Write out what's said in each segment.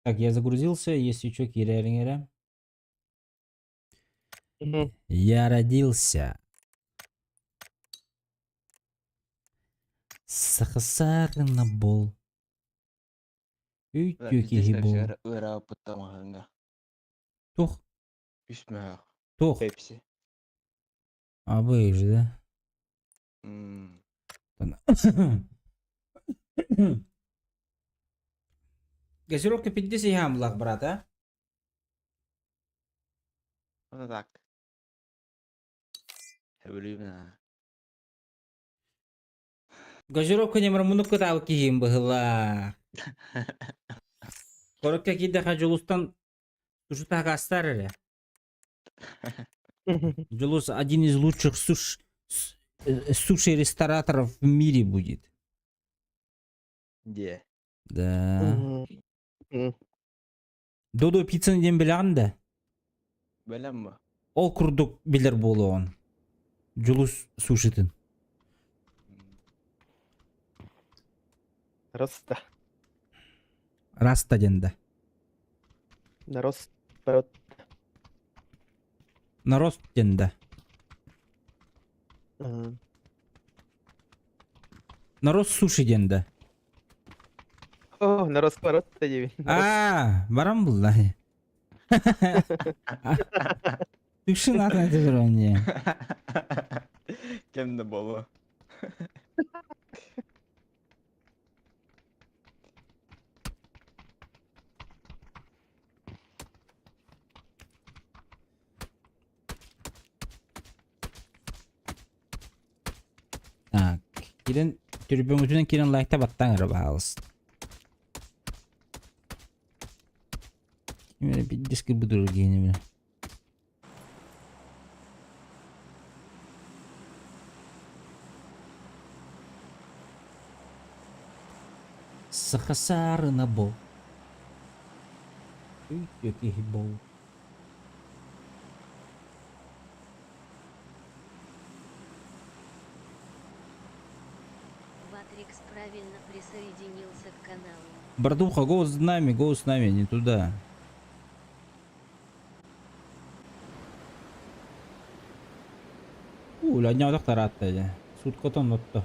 Так, я загрузился, если что, кирэриҥ Мгм. Я родился. Сахасарына бол. Бля, Үтүө пиздец киһи Пепси бол. ыараабыттар маҕаһыыҥҥа. Туох? Үс мөһөөх. Туох? Пепси. А вы же, да? М. Газировка 50 гамлах, брат, а? Вот так. Сөбүлүүбүн аа. Газировка нэмэр мунук кытаабыт киһиим быһылаах. Коротко киирдэхэ Дьулустан суши таһаастар эрэ. Дьулус один из лучших суш суши-рестораторов в мире будет. Диэ. Да. Додо пиццаны диэн билэҕин да? Бэлэм бу. Ол курдук билэр буолуоҕун. Дьулус сушитын. Раста. Раста диэн да. Нарос. Парот. Нарост диэн да. Нарос суши диэн да. О, нарос парот диэбин. Аа, баран булла. Түкшин атын айтып жүрген Кем да болу. Так, кирен түрбөңүтүнэн кирен лайкта баттаң эрэ баалыс. Ким эрэ биирдис кырбыдыр гиэнэ бile. Саха саарына бо. Үтүө киһи бол. Ватрикс правильно присоединился к каналу. Братуха, го с нами, го с нами, не туда. Уу, ланньаҕытах тараатта дьэ. Суткатан отто.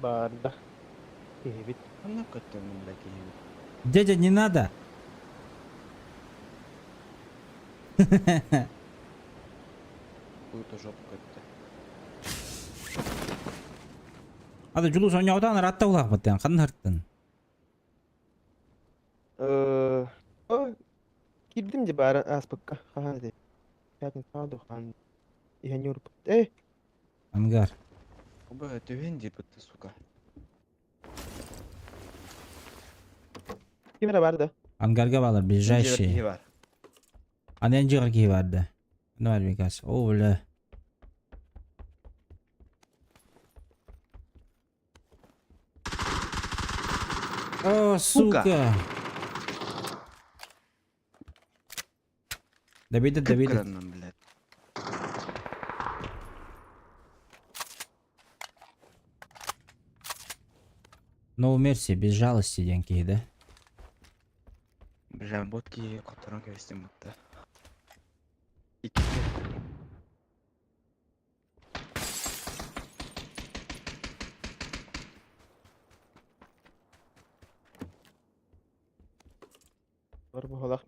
Баарда. Киһибит. Ханна көттөммүн да киһибит. Дядя, не надо. Какую-то жопу көттө. Ада Дьулус оонньоҕутаан ыраатта улаахпыттан ханна һырттын? Э, о, киирдим дии баара ааспыкка. Хаһан этэй? Пятницаҕа дуо хаһан иһэн ньуурбут. Э, Ангар. Оба түһэн диэбитте, сука. Ким эрэ бар да? Ангарга баалар Дьиэбэр ближайшие. киһи бар. Аны эн дьиэҕэр киһи бар да. Ну, Альбикас. О, бля. О, Сука! сука! Добейді, добейді. Кып-кыраннан, блядь. No mercy, без жалости диэн киһи да. Бля, бот киһи хотторон кэбистим бутта. Иккитэ. Бар быһалаах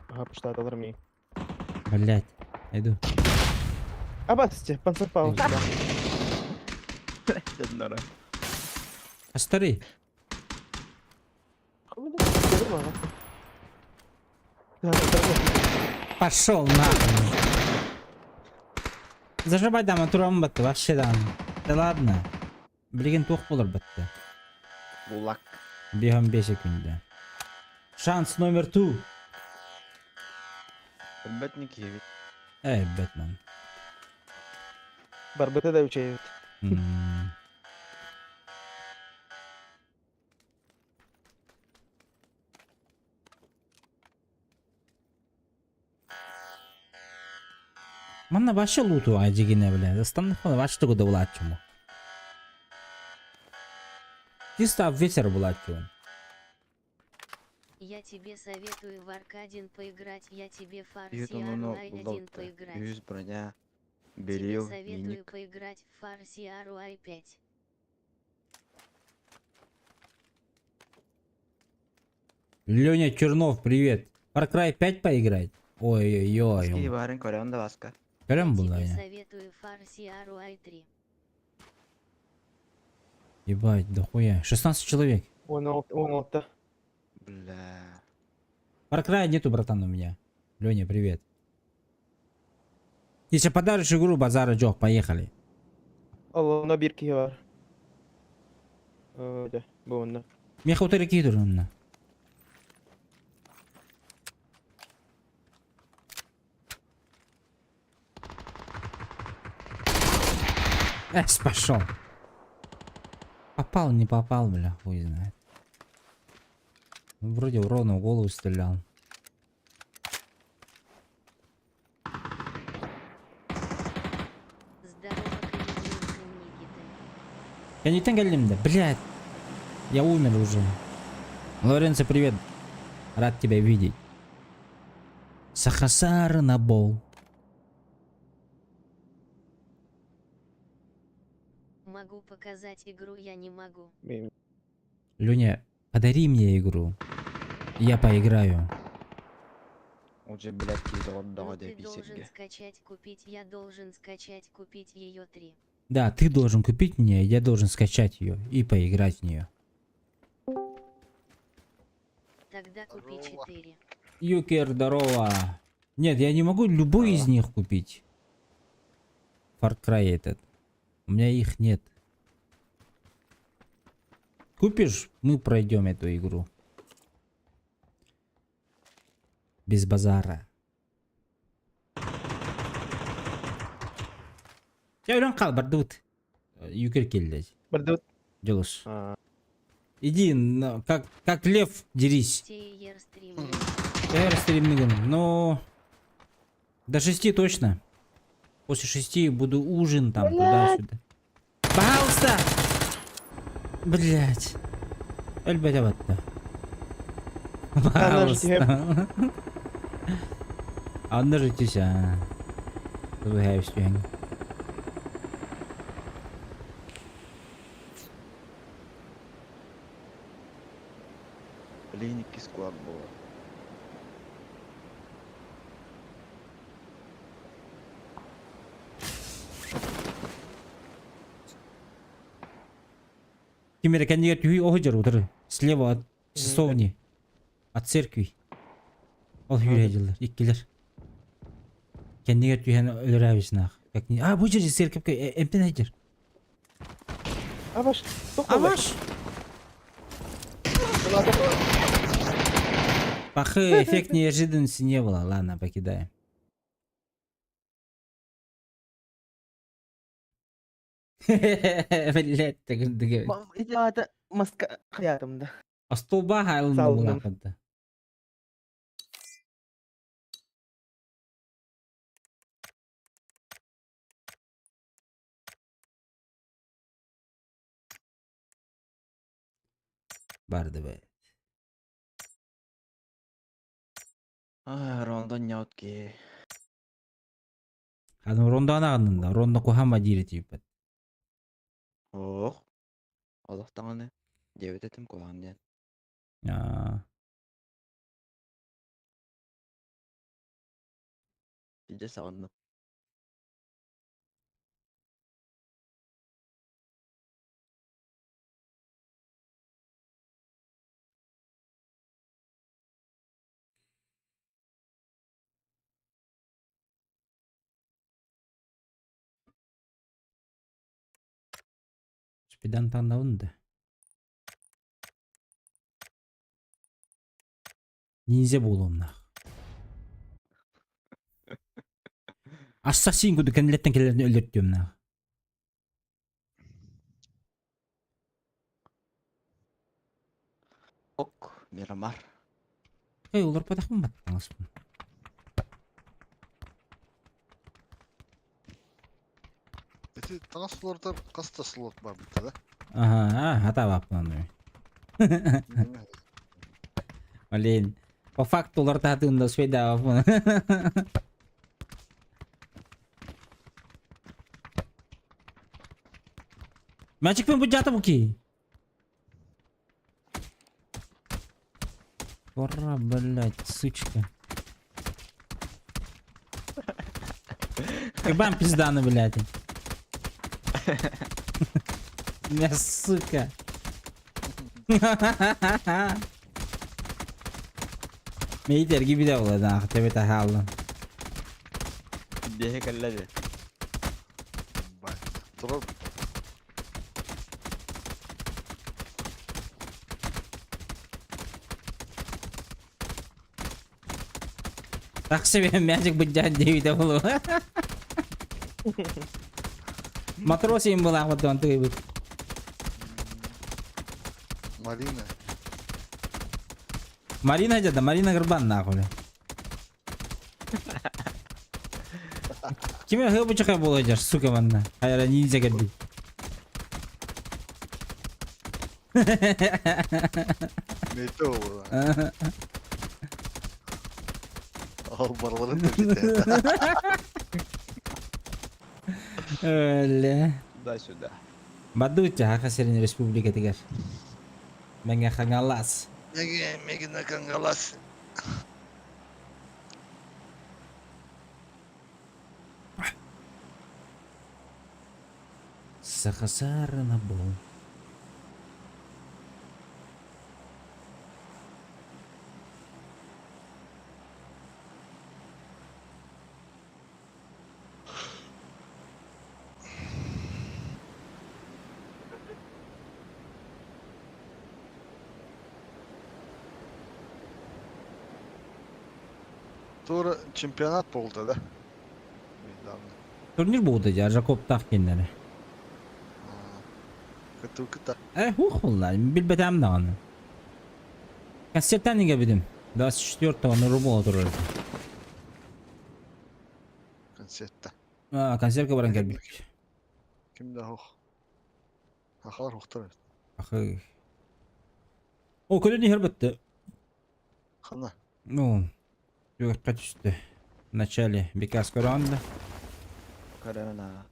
Ага, пуштааталар миин. Блять, иду. Абасте, пансерпаус. Дэннара. Астары. Пошел нахуй. Зажимай дама турам батты вообще дан. Да ладно. Билигин туох буолар батты. Булак. Биһан 5 секунда. Шанс номер 2. Өлбөт не киһибит. Эй, Бэтмен. Барбыта да үчэйбит. М. Манна вообще луту ажигине, бля. Застанных вообще тугу да булааччымы. Чисто ветер булааччы. Я тебе советую в Аркадин поиграть, я тебе Үһү Фарси тонуну Аруай булла 1 утта. поиграть. Үһүс броня, Тебе берил, советую миник. поиграть в Фарси Аруай 5. Леня Чернов, привет. Far Cry 5 поиграть? Ски Ой-ой-ой. баарын көрөөн да баска. Көрөн Я була тебе я. советую Фарси Аруай 3. Ебать, дохуя. 16 человек. 16 16. Бля. Far Cry нету, братан, у меня. Леня, привет. Если подаришь игру, базара жок, поехали. Олонно биир киһи бар. Э, дьэ, бу онно. Меха утары киһи онно. Эс, пошел. Попал, не попал, бля, хуй знает. Ну, Вроде ровно в голову стрелял. Здорово, Калининский Никита. Я не кэллим да, блядь. Я умер уже. Лоренцо, привет. Рад тебя видеть. Сахасар на бол. Могу показать игру, я не могу. Мин Люня, подари мне игру. Я поиграю. Уже, блядь, киһи Но доҕордоҕо Ну, ты диэки должен сиргэ. скачать, купить, я должен скачать, купить ее 3. Да, ты должен купить мне, я должен скачать ее и поиграть в нее. Тогда купи Здорово. 4. Юкер, здорово. Нет, я не могу любой из них купить. Far Cry этот. У меня их нет. Купишь, мы пройдем эту игру. Без базара. Я өлөн хаал бардыбыт. Юкер кэллэ. Бардыбыт. Дьулус. Аа. Иди, как, как лев, дерись. Тейер стрим. Я стримниган, но до 6 точно. После 6 буду ужин там туда-сюда. Пожалуйста! Блять. Өлбөтө Пожалуйста. Анна же тися. Түһэн. Блин, иккис кулак буолар. Ким эрэ кэннигэр түһүй оһу утары. Слева от часовни. От церкви. Ол сүүрэ дьыллар. Иккилэр. Кэннигэр түһэн өлөрөөбүс нах. Как не... А, бу жерде церковька эмтен айдыр. Абаш. Аваш! Пахы, эффект неожиданности не было. Ладно, покидаем. Блять, так Ити маска хаятым да. А столба хайлын Салдым. булакында. Барды бе. Аа, рондон ньоут киһи. Аны рондо анағынында, рондо кухама дири тип. Ох. Олох даҕаны. Диэбит этим куһаҕан диэн. Аа. Илдьэ саҕынным. Спидан таңдауын да. Ниндзя буолуомнаах. Ассасин курдук кэннилэттэн кэлэрин өлөртүөм Ок, Мирамар. Эй, олорпотохпун баттаҥаспын. Ити таҥас уларытар хас да слот баар битэ да? Ага, хатаабаппын ону. Блин, по факту уларытаатыгым да успейдаабаппын. Мячикпин бу буки. Пора, блядь, сучка. Кабан пизданы, блядь. Бля, сука. Мейдер gibi de oldu ah tabi tahallı. Биэһэ кэллэ дии. Бай. Турар Тахсы мячик быдьаан диэбитэ буолуо. Матрос им былаахпыт онтугуйбут. Марина. Марина дьада, Марина Гырбан нахуй. Ким эрэ хыабычака буола дьар, сука манна. Хайара ниндзя кэлбит. Мете буолла. Ол барыларын да Өле. Туда-сюда. Бадуча Саха сирин республикатыгар. Мэҥэ Хаҥалас. Меге, Мегина Кангалас. Саха саарына бол. Тура чемпионат буолта да? Недавно. Турнир буолта дьэ, Жакоптаах кинилэри. Кытыл кыта. Э, хух буолла, билбэтээм даҕаны. Концерттан игэбитим. 24-го Нурубула турар. Концертта. А, концертка баран кэлбит. Ким да хух. Ахалар хухтар. Ахы. О, көрөн иһэр бытты. Хана. Ну, түгэххэ түстэ. Вначале Бекас көрөҕүн да. Көрөбүн аа.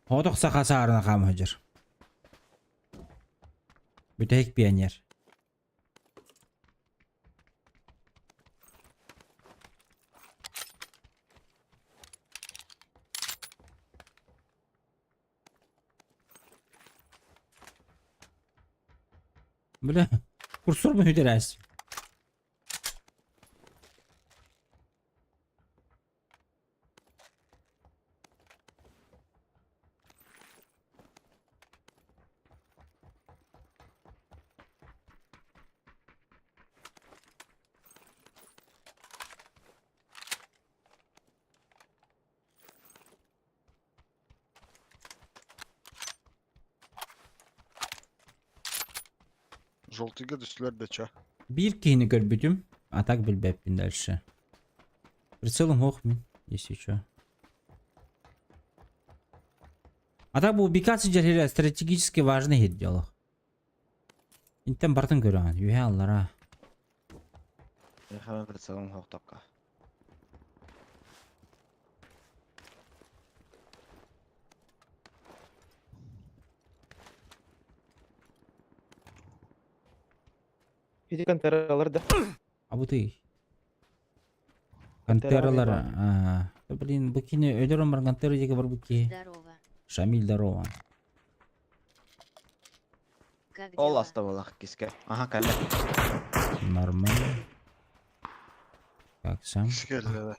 Хотох саха саарына хаама сылдьар. Бүтэһик пионер. Бля, курсор бүтэрээс. Желтыйга түстүлэр да ча. Биир киһини көрбүтүм, а так билбэппин дальше. Прицелым ох мин, если чё. А так бу Бикас дьэрһирэ стратегически важный иһит дьолох. Интен бартын көрөҕүн, үһэ аллара. Михаил прицелым хоохтокко. Ити контералар да. Абытый. Контералар Контералар. А, да блин, бу кини өлөрөн бар контера диэки барбыт киһи. Здорово. Шамиль, здорово. Как Ол дела? аста буоллах киске. Аха кэллэ. Нормально. Как сам? Кэллэ.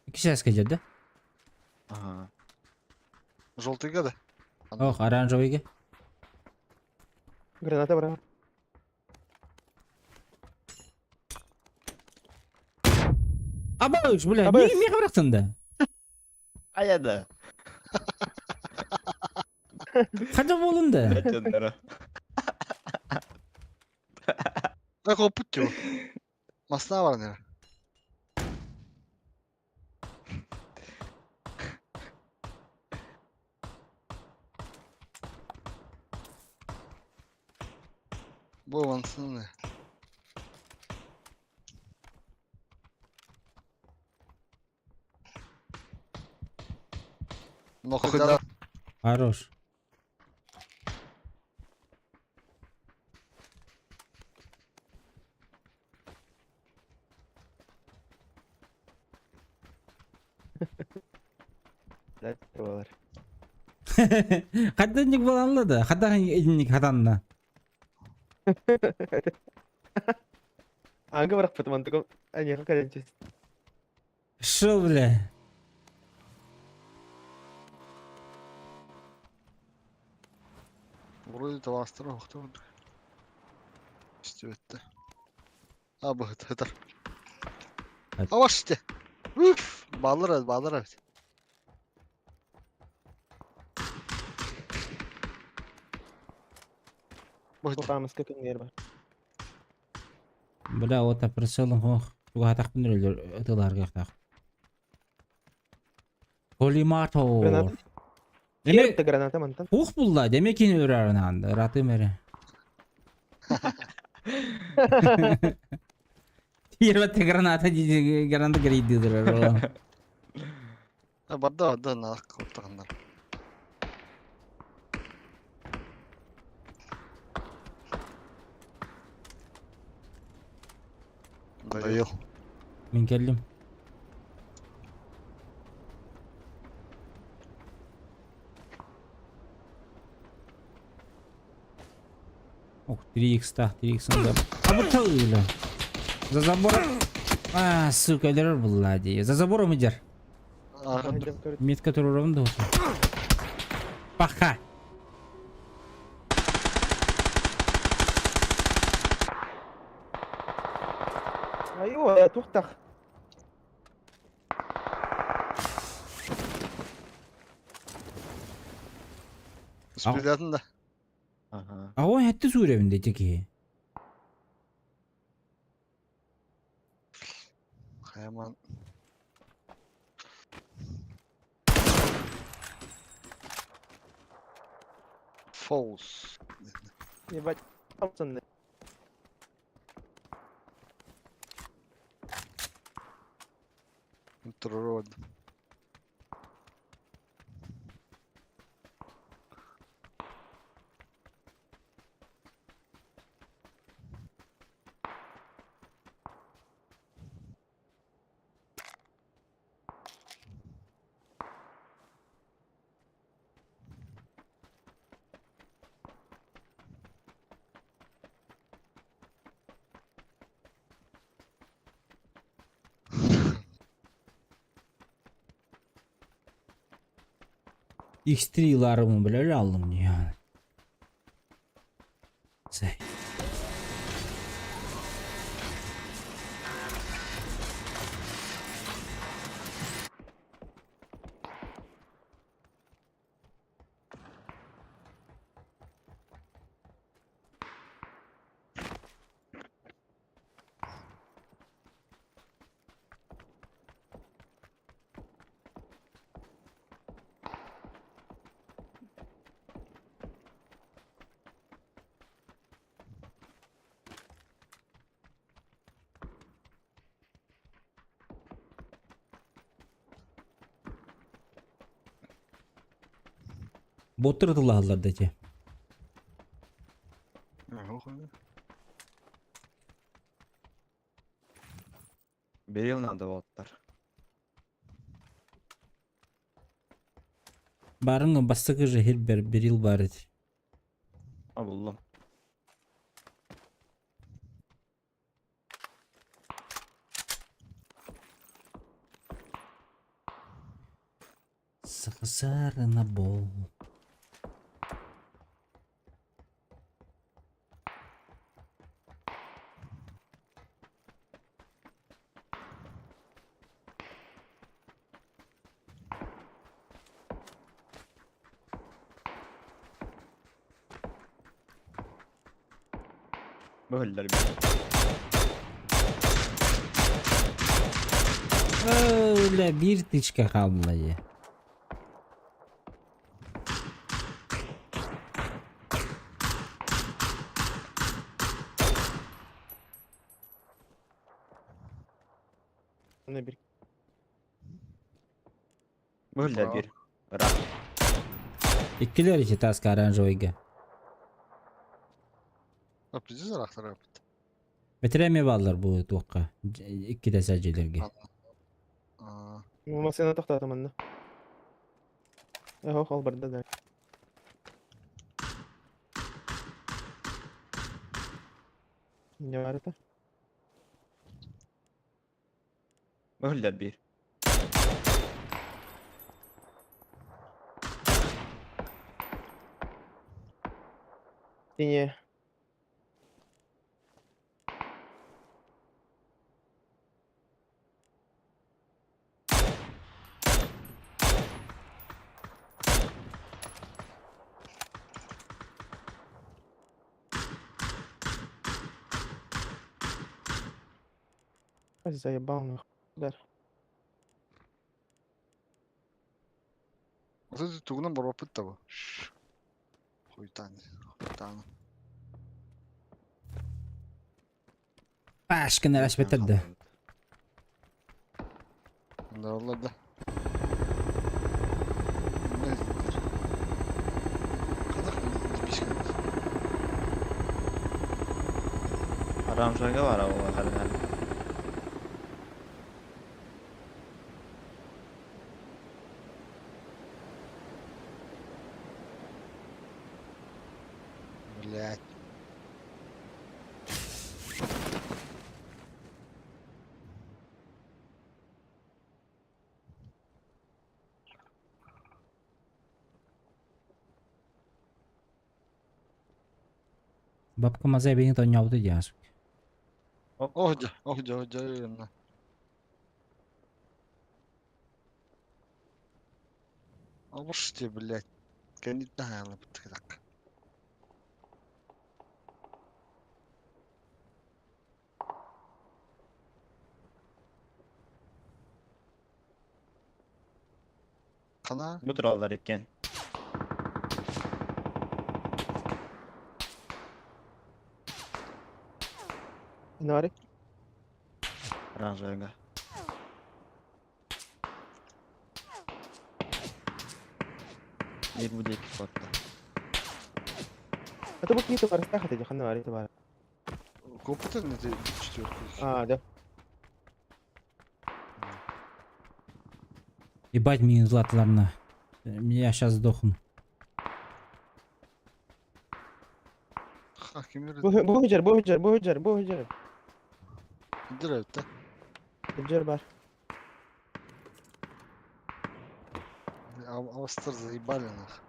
Икки кэлдэ да? Аха. Желтыйга да? Ох, оранжевыйга. Граната бара. Абыш, бля, Абыш. миэхэ бырахтын да? Хайа да. Ханча буолун да? Дьонноро. Да хоппут тю. Масна бар нера. Бу вансын. Нохуйда. Хорош. Блядь, буолар. Хадданник буоланла да, хаддан инник хатанна. Ааҥҥа бырахпытым онтукум эйиэхэ кэлэн түс. Шо, бля? Вроде талаастара охтор. Истибэттэ. А быһыт хытар. Аваште. Уф, балыр балыр. Быһыт. Хаамыска күнгэр бар. Бля, вот прицелом ох, тугатахпын өлөр ытыларгахтах. Коллиматор. Граната. Деме Киэр граната мантан. Ух булла, деме кини өрөрүн анда, ратым эре. Тиэрбэтте граната диди граната грейдидер. Барда барда наах куттаҕыннар. Дайыл. Мин кэллим. Ох, 3x та, 3x да. А вот тылы. За забором. А, сука, өлөрөр булла дии. За забором идер. Метка туруорабын да Паха. Айуу, туохтах. Спилятын да. Ага. Аҕа хэттэ суурэбин дии киһи. Хайман. False. Ебать, пацаны. Трод. X3 ылаарымын бile öyle aldım yani. Сэй. Боттар ытылаһаллар да ити. Берил надо уолаттар. Барыҥ бастакы же хирбер берил бар ити. А буллум. Сахасарына бол. Бөһүллэр бит. Бля, биир тычка хаалла дии. Аны бир Быһыллар бир. Ыраах. Иккилэр ити таска оранжевыйга. А пиздец ыраахтар эбит. Бэтэрээ эмиэ бааллар бу туохха иккитэ садьилэргэ. Аа, Массыына тохтоото манна. Оһох ол барда да. Не бар это? Быһыллар бир. Сине. Заебал нахуй. Удар. Вот это тугунан барбаппыт да бу. Хуйтан, хуйтан. Пашкин эрэспиттэр да. Олороллор да. Оранжевыйга баар буолла Блять. Бабка мазай бэйин тонньообута диэн Ох дьэ, ох дьэ, ох дьэ, Оборште, блядь. Кэнниттэн хаалабыт так. Хана? Бу тураллар иккиэн. Нари. Оранжевыйга. Биир бу диэки куотта. Это бу киһи барыстаах этэ ханна баар это баар. Куоппутун это четверку. А, да. Ебать миигин златыларына. Я сейчас сдохну. Ха, ким Бу бу хыдьар, бу хыдьар, бу хыдьар, бу хыдьар. Дыр Хыдьар бар. Авастар заебали нах.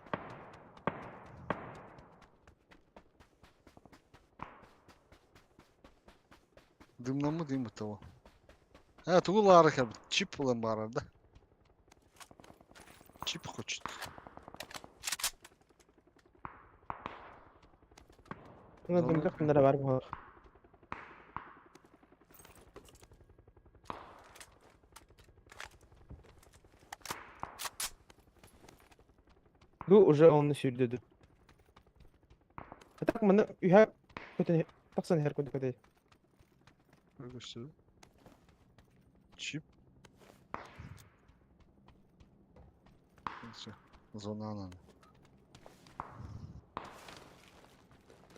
Дымнамы дым того. А, тугу лары как чип булан барар да. Чип хочет. Уна дымга ханнара бар буолар. Бу уже онну сүүрдүдү. А так манна үһэ көтөн тахсан иһэр курдук этэй. Көрсө. Чип. Все, зона надо.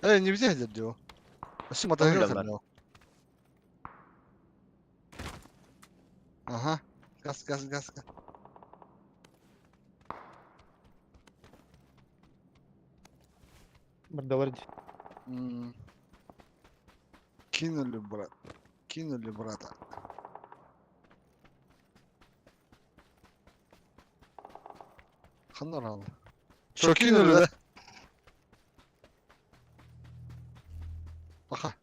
Эй, не взять дело. Спасибо, Ой, Ага. Газ, газ, газ, газ. Бардалар дии. Кинули, брат. Кинули брата. Ханна рано. Что, кинули, да? Пока.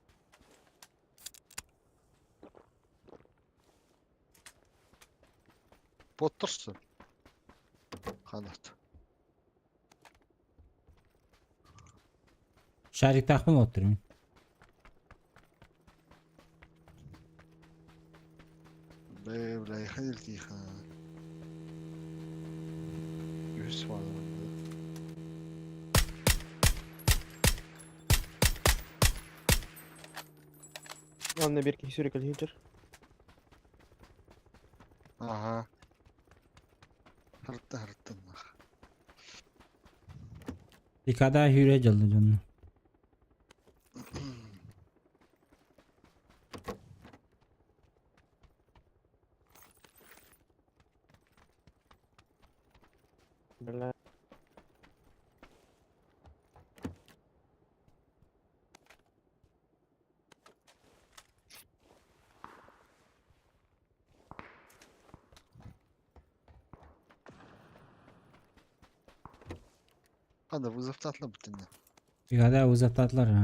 Потторсу. Ханат. Шариктаахпын оттурмун. Бля, бля, ходили тихо. Үс бар. Онно биир киһи сүүрэ кэлиһинчэр. Икада сүүрэ дьолло дьонно. Бля. Ханна вызовтаатла бүтүннэ. Бригада вызовтаатылар ha.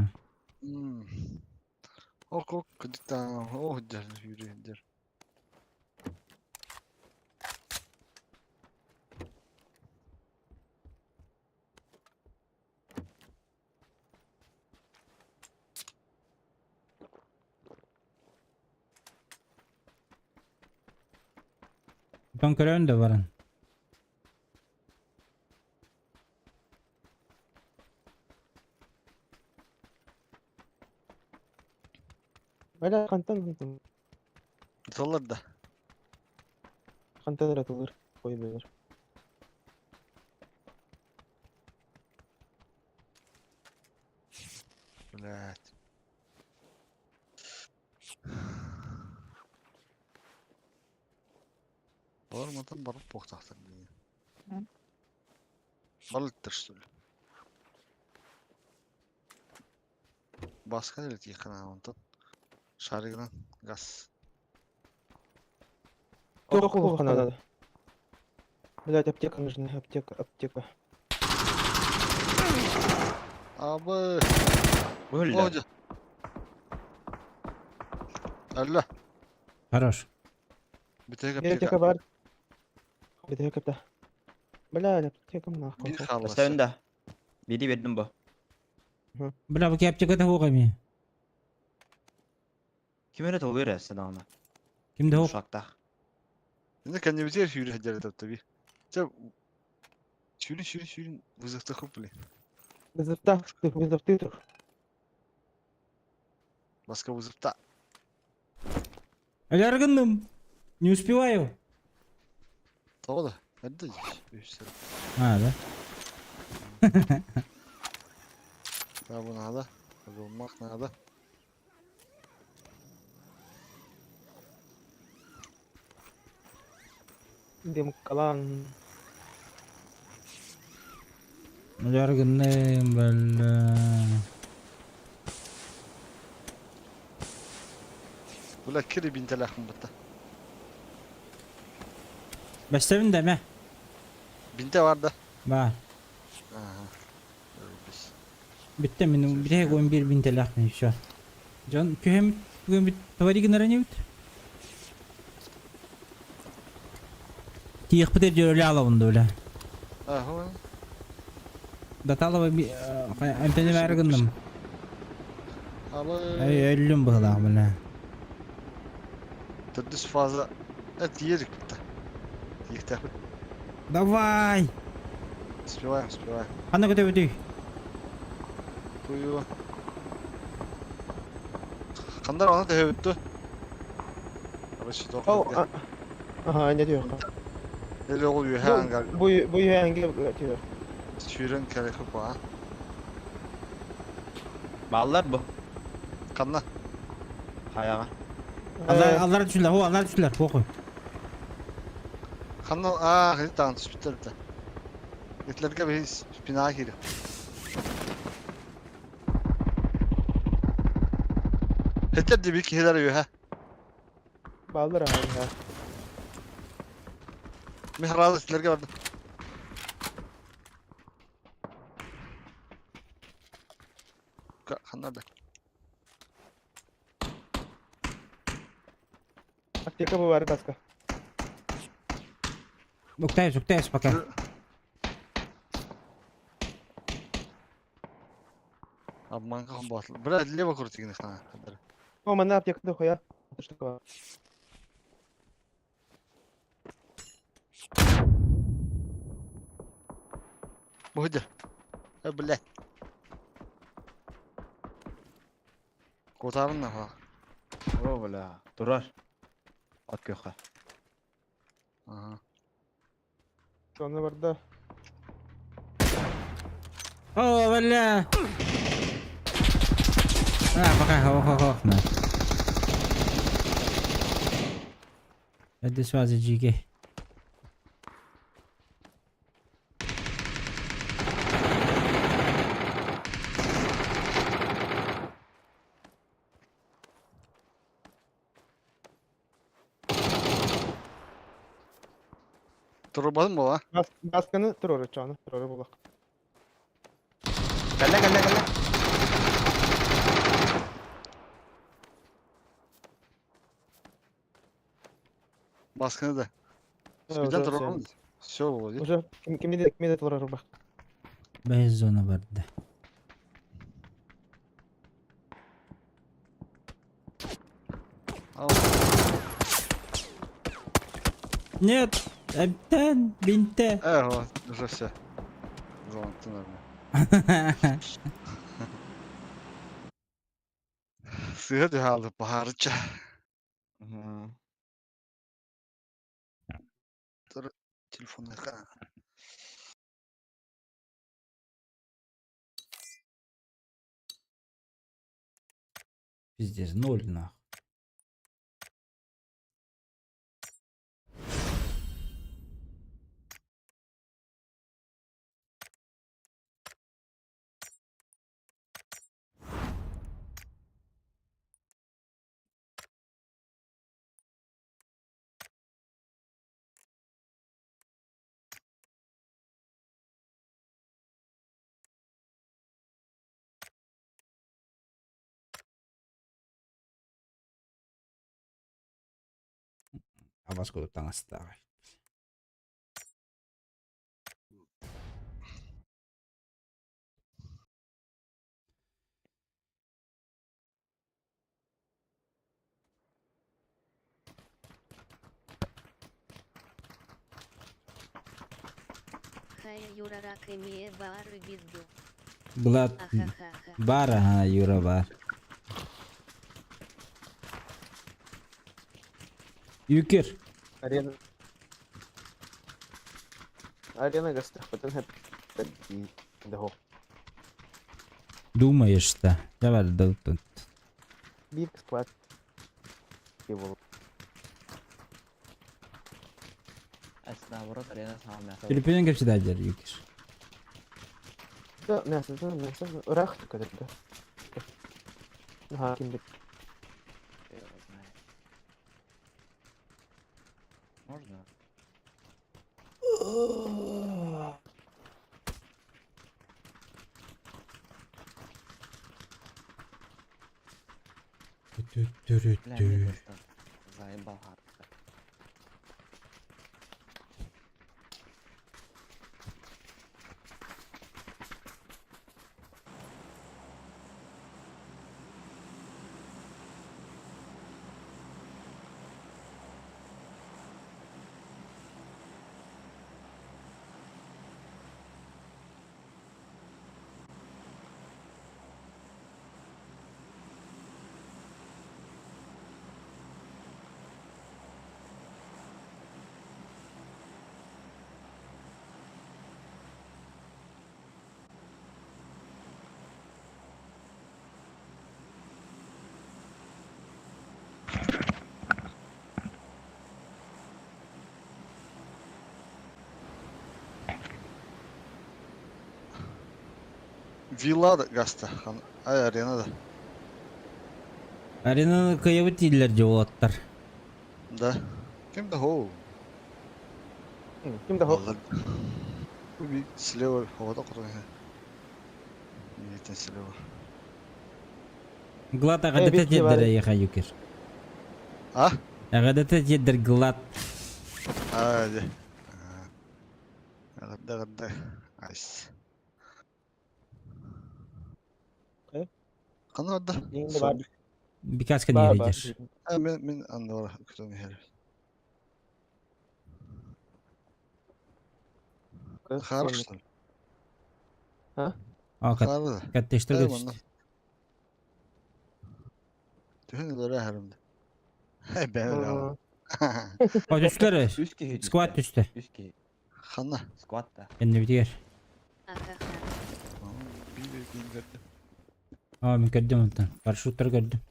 Ок ок кыдыта о дэр yürüyendir. Оттон көрөн да баран. Бля, хантан хантан. Толлар да. Хантан ыратылыр. Ой, бэлэр. Блядь. Барматан барып буохтаахтар дии. Балыттар что ли? Баска илтиэххэ наада онтон. Шаригынан газ. Туох улахан надо. Блять, аптека нужна, аптека, аптека. Абы! Бу О, өллө. дьэ. Өллө. Хорош. Бүтэһик Биир аптека. аптека бар. Бүтэһик аптека. Блядь, аптекам нахуй. Биир хаалла. Өстөбүн да. Биири биэрдим бу. Бля, бу аптеката суох эмиэ. Ким эрэ толуйар эссе даҕаны. Ким да суох. Ушактаах. Инде кэннибитигэр сүүрэ сылдьар этэ би. Чэ сүүрүн сүүрүн сүүрүн вызовтаху блин. Вызовта, ты вызов ты тур. Баска вызовта. Өлөр гынным. Не успеваю. Тоҕо да? Эрдэ үс сыл. А, да? Да, бу надо. Булмах надо. Дым калан. Өлөр гынным, бля. Бля, кири бинтэлээхпин батта. Бэстэбин да мэ. Бинтэ бар да? Баар. Ага. Өлбүс. Бүттэ мин бүтэһик 11 бинтэлээхпин все. Дьон түһэммит түгэммит твари гынар инибит. Тиэхпит эрдэ алабын да бля. Аха. Даталова эмтэни баары гынным. Алы. Эй, өллүм быһылаах бля. Төрдүс фаза. Э, тиэрик битта. Тиэхтээхпит. Давай! Успеваем, успеваем. Ханна көтөбүтүй? Кую. Хандар аны төһөбүттү. Короче, О, тоқ. ага, не диyor. Эле ол үөһэ ангар Бу бу үһээнгэ диyor. сүүрэн кэлэхэ баа. Бааллар бу. Ханна? Хайаҕа. Аллар аллар түстүлэр, о, аллар түстүлэр, похуй. Ханна аа хит таан түспүттэр да. Итлерге биһи спина киирэ. Хиттер диби киһилэр үөһэ. Бааллар ага. Мин хараалы итлерге бардым. Ханна да. Аптека бу бар баска. Уктаюсь, уктаюсь пока. Обманка хомботл. Бля, лево крутигнах на. О, манна аптека да хуя. Что такое? Будет. Э, блядь. Кутарын на. О, бля. Турар. От күөххэ. Ага. Сонно барда. О, бля! А, пока, ох, ох, ох, на. Это связи GG. Турбатын буола. Басканы турор чону турор булак. Кэллэ, кэллэ, кэллэ. Басканы да. Спиден турбатын. Все было. Уже кимде кимде турор бак. Бэс зона барда. Нет, Эптен, бинте. Э, вот, уже все. Зона, ты нормально. Сыһа түһаалды баһаарыча. Телефонныха. Пиздец, ноль нахуй. Абас курдук таҥастааҕый. Хайа Юрарак эмиэ баар эбит дуу. Влад Ахахаха. баар аха Юра баар. Юкер. Арена. Арена гастахпытын хэп. Думаешь да. Давай да тут. Биир склад. Наоборот, арена сама мясо. Төлөпүөнүн кэпсэтээдэр Юкер. Да, мясо, да, мясо. Ырах көтөрдө. Ха, кимдик. Я его знаю. Можно? Бля, мне просто заебал хард. Вилла да гаста. Ай, арена да. Аренаны кыйабыт дииллэр дьэ уолаттар. Да. Ким да хоу. Ким да хоу. Слева, хода құрын. Ниетен слева. Глад аҕадата тиэрдэр эйиэхэ Юкер. А? Аҕадата тиэрдэр Глад. А, дьэ. Аҕадда, аҕадда. Айс. Ханна барда? Бикаска диэри А, мен, мен аннора күтөн иһэр. Хаар что ли? А? А, каттештер көтүстэ. Түһэн өлөрө аһарымда. Бэбэ. О, түстэр. Сквад түстэ. Үс киһи. Ханна. Сквад да. Эннибитигэр. Ахаха. Диэн көрдүм. Аа, мин көрдүм онтон. Парашюттары көрдүм.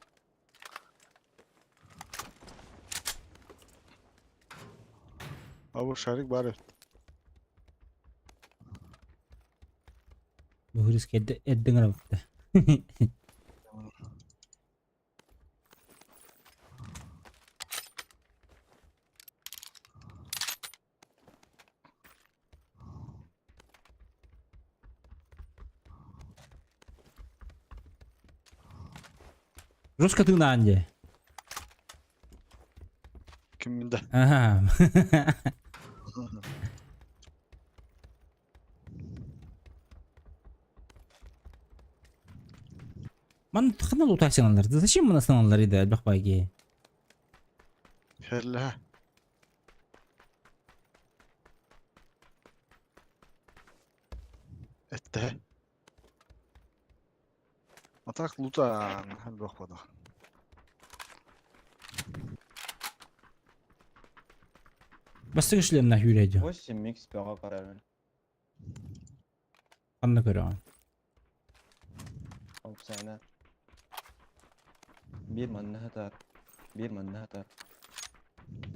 А бу шарик баар эбит. Бу хырыска эрдэ эрдэ ыҥырабыт Жестко тыынаан дии. Киммин да. Аха. Ман ханна лутайсыңалар? Зачем мына сыналар иде элбэх байги? Херлэһэ. Эттэһэ. А так лута элбэх буолла. Бастык шлемна хүрээдьэ. 8 микс бөҕө көрөрүн. Ханна көрөҕүн? Опсайна. Биир манна сытар. Биир манна сытар.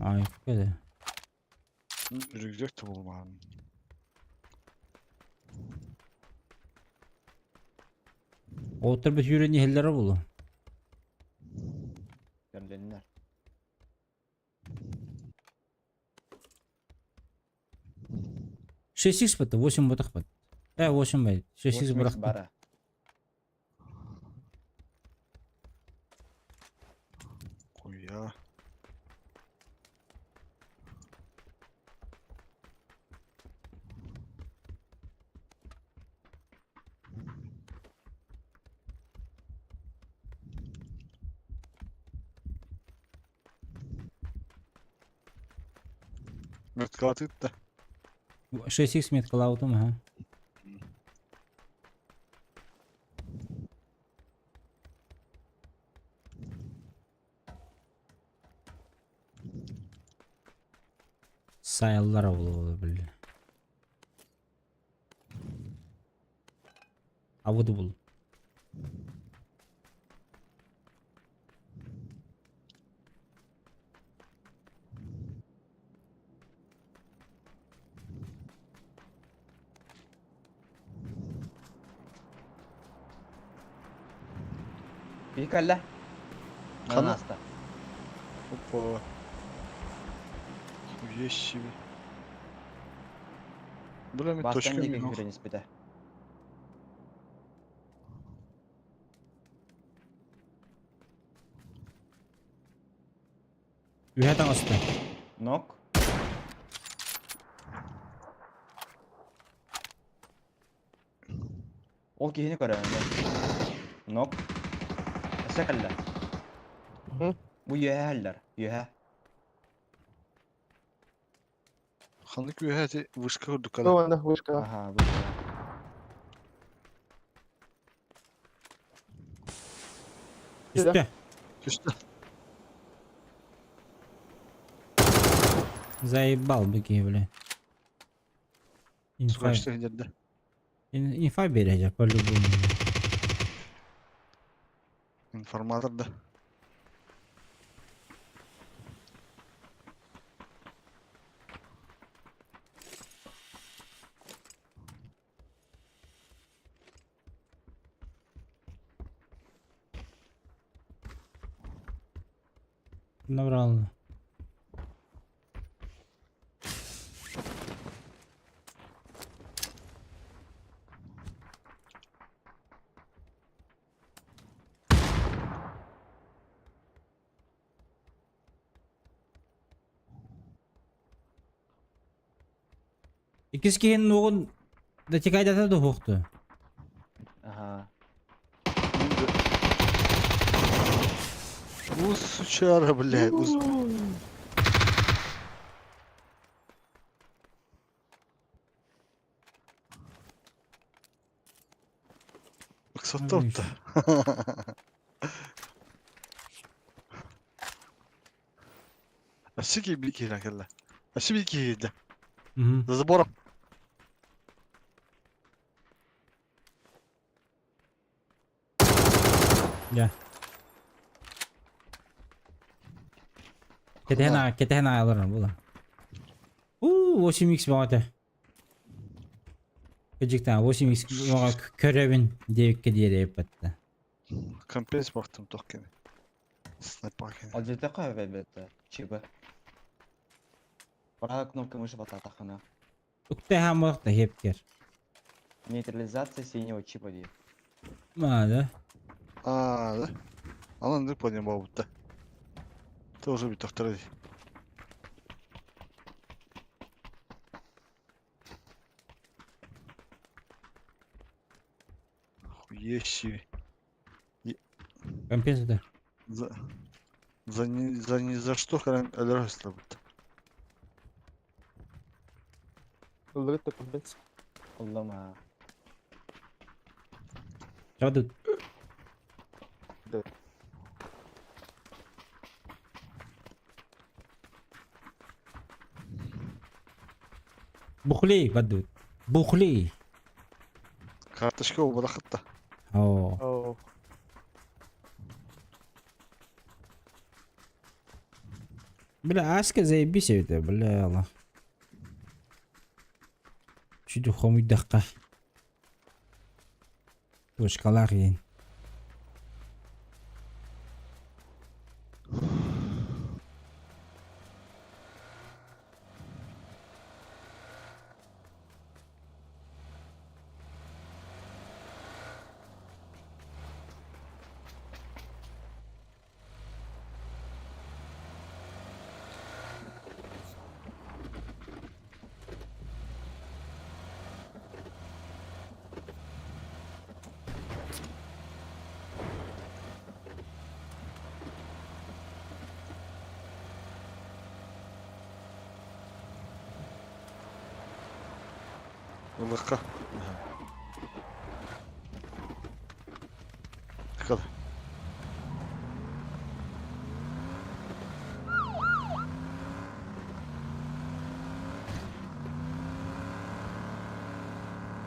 Ай, кэлэ. Рюкзак тобулмаҕын. Оттор бит сүүрэн иһэллэрэ буолуо. Кэллиннэр. 6 х бата, 8 батах бат. 8 бай. 6 х 8 бырахпыт. бара. Хуя. Меткалатыт да. 6х меткалаабытым аха. Сайаллара буолуо биллэ. Абыды бул. Киһи кэллэ. Ханна? Манан ааста. Опа. Хуя себе. Бля, мен Бастан точка диэки минох. күүрэн испитэ. Үһэ таҥаста. Нок. Ол киһини көрөҕүн дьэ. Нок. Өссө кэллэ. Һы? Бу үөһэ иһэллэр. Үөһэ. Ханнык үөһэ ити вышка курдук Ну, кала. ана вышка. Аха, бу. Түстэ. Түстэ. Заебал бы киһи, бля. Инфа, Сука, иһиннэрдэ. инфа бережет по-любому. Информатор да. Набрал. Иккис киһин уоҕун датикайдата да уһуохту. Аха. У, сучара, блядь. Ыксатта отта. Өссө киһи киирэн кэллэ. Өссө биир киһи киирдэ. Мгм. За забором. Дьэ. Кэтэһэн Хана. аа кэтэһэн аалар була. Уу, 8x баҕата. Кыдьыктаа 8x баҕа көрөбүн диэбиккэ диэри эппэтте. Компенс бахтым тох кини. Снайпа кини. Алдьатыахха эбэбэт чиба. Правая кнопка мыши бататахына. Үктэһэн буолахта хепкер. Нейтрализация синего чипа дии. Маада. Аа, да. Анан дык понял буолбутта. Тоже бүтөхтөрө дии. Хуеси. Компенс да. За за ни за ни за что хрен өлөр бут. Ыллыгыт да компенс. Ыллым аа. Жабды. Да. Бухлей бадут. Бухлей. Карточка убалахытта. Оо. Оо. Бля, аска заебись это, бля, Аллах. Чуть хомуйдахха. Точкалаах иин. Ыллыкка. Кал.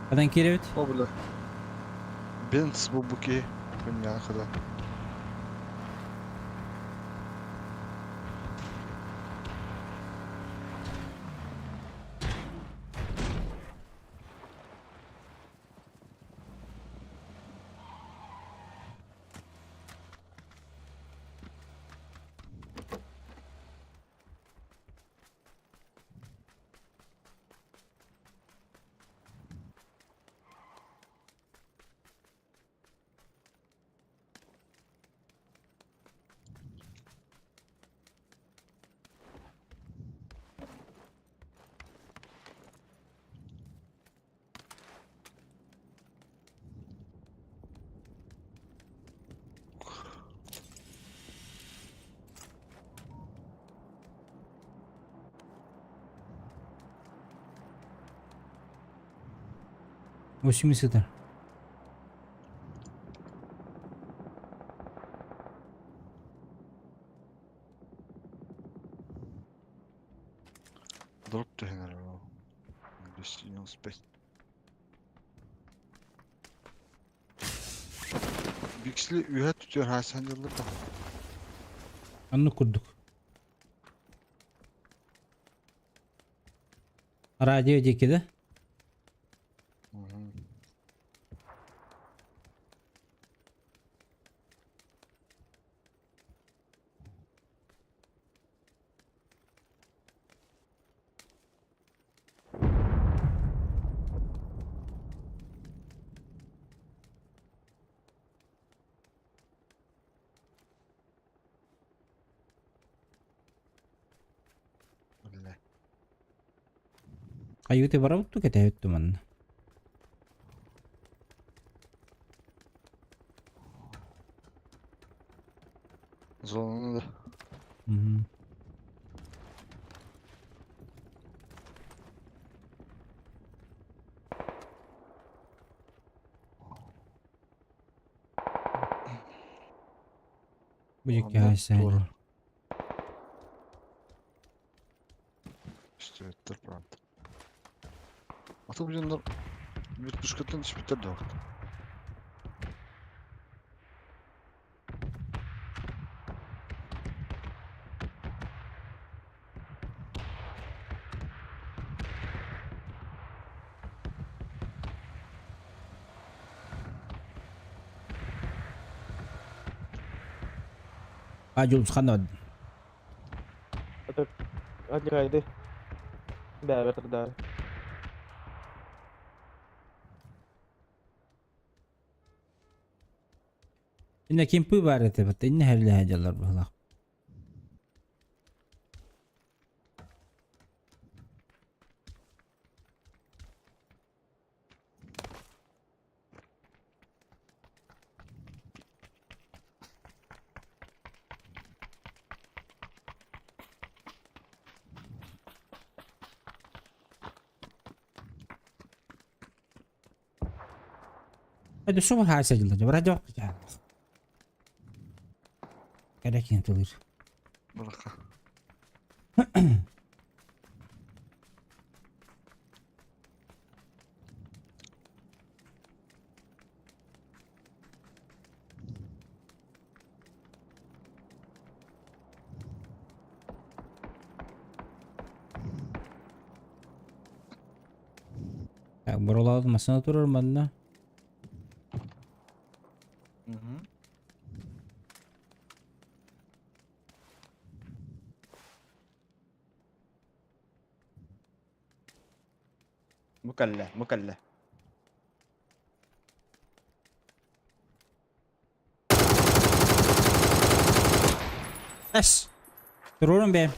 Хадан киирэбит? О бля. Бенц бу буки. Күннән хада. 80 сытар. Дроп түһэнэр ол. 295. Биксли үһэ түтүөр хаасан дьыллар да. Оннук курдук. Радио диэки да? Бля. Айыты барабыт ту кэтэһэбит манна. Зонаны да. Мгм. Бу дьикки Онно хаайса туора. Үстүбэттэр правда. Аты бу дьоннор вертушкаттан түспүттэр да. А Дьулусхан Отвлекайды. Бэбэр да. Инна кимпы бар этэ бат инна херлэһэ дьаллар быһылаах. Это что хааса дьылла дьабара дьох Кэрэ киэн тылыр. Быраха. Так, боролаабыт массыына турар манна. Мгм. Бу кэллэ, бу кэллэ. Эс! Туруорун бэйэм.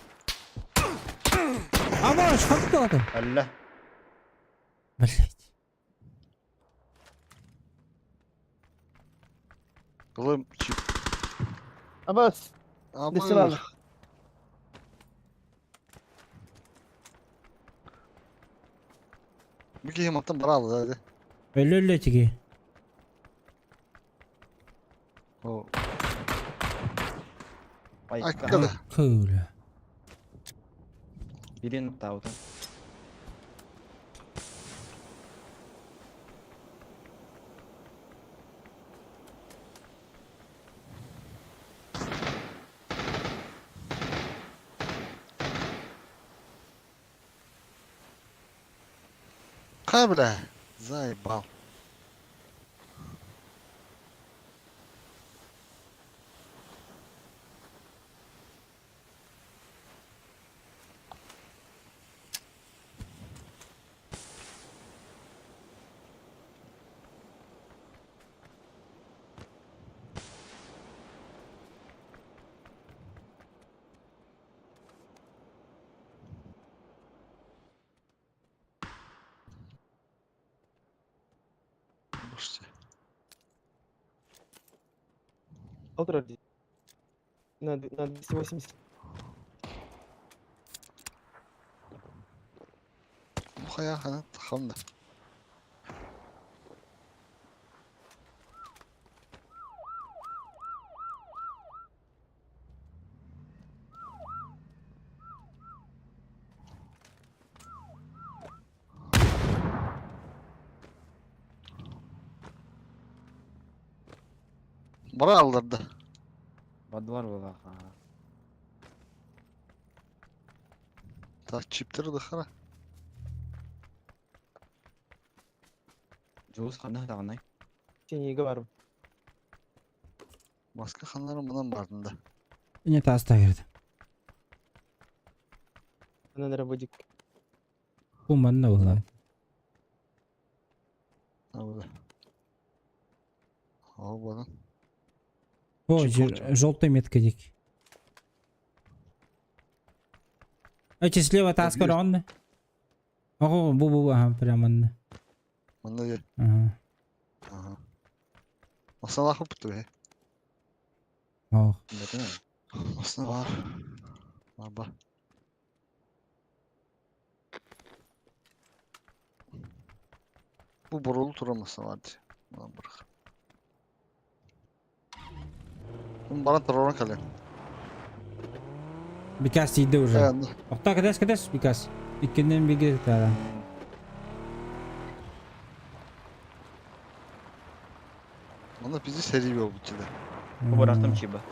Абаш, хаттаата. Кэллэ. Блять. Кылым чип. Абас! Абы. Десалар. Бу киһи мантан бараалы да. Өлө өлө тиги. О. Айка. Айка да. Кыыла. Бирин таабыта. Хай бля. Заебал. Слушайте. Полтора на 280. Ну хая хана тахамда. Бара алдырды. Бадылар буоллаха. Так чиптер да хара. Дьулус ханна даҕанай. Синийге бар. Маска ханнары мынан бардын да. Не тааста кирди. Анан работик. Бу манна буолла. Абы. Ал бана. О, Чип болчу. желтая метка дик. Эти слева тааска Бир. онно. Ого, бу бу ага, прямо онно. Мында жер. Ага. Ага. Масана хып бе. Ох. Бэтэн. Масана бар. Бар бар. Бу боролу тура масана бар ди. Мына бырах. Бара туророн кале. Бикас тиийдэ уже. Э, Охта кэтэс кэтэс Бикас. Иккиннен биге тара. Мында бизи сери болуп бутты. Бу бырахтым чиба.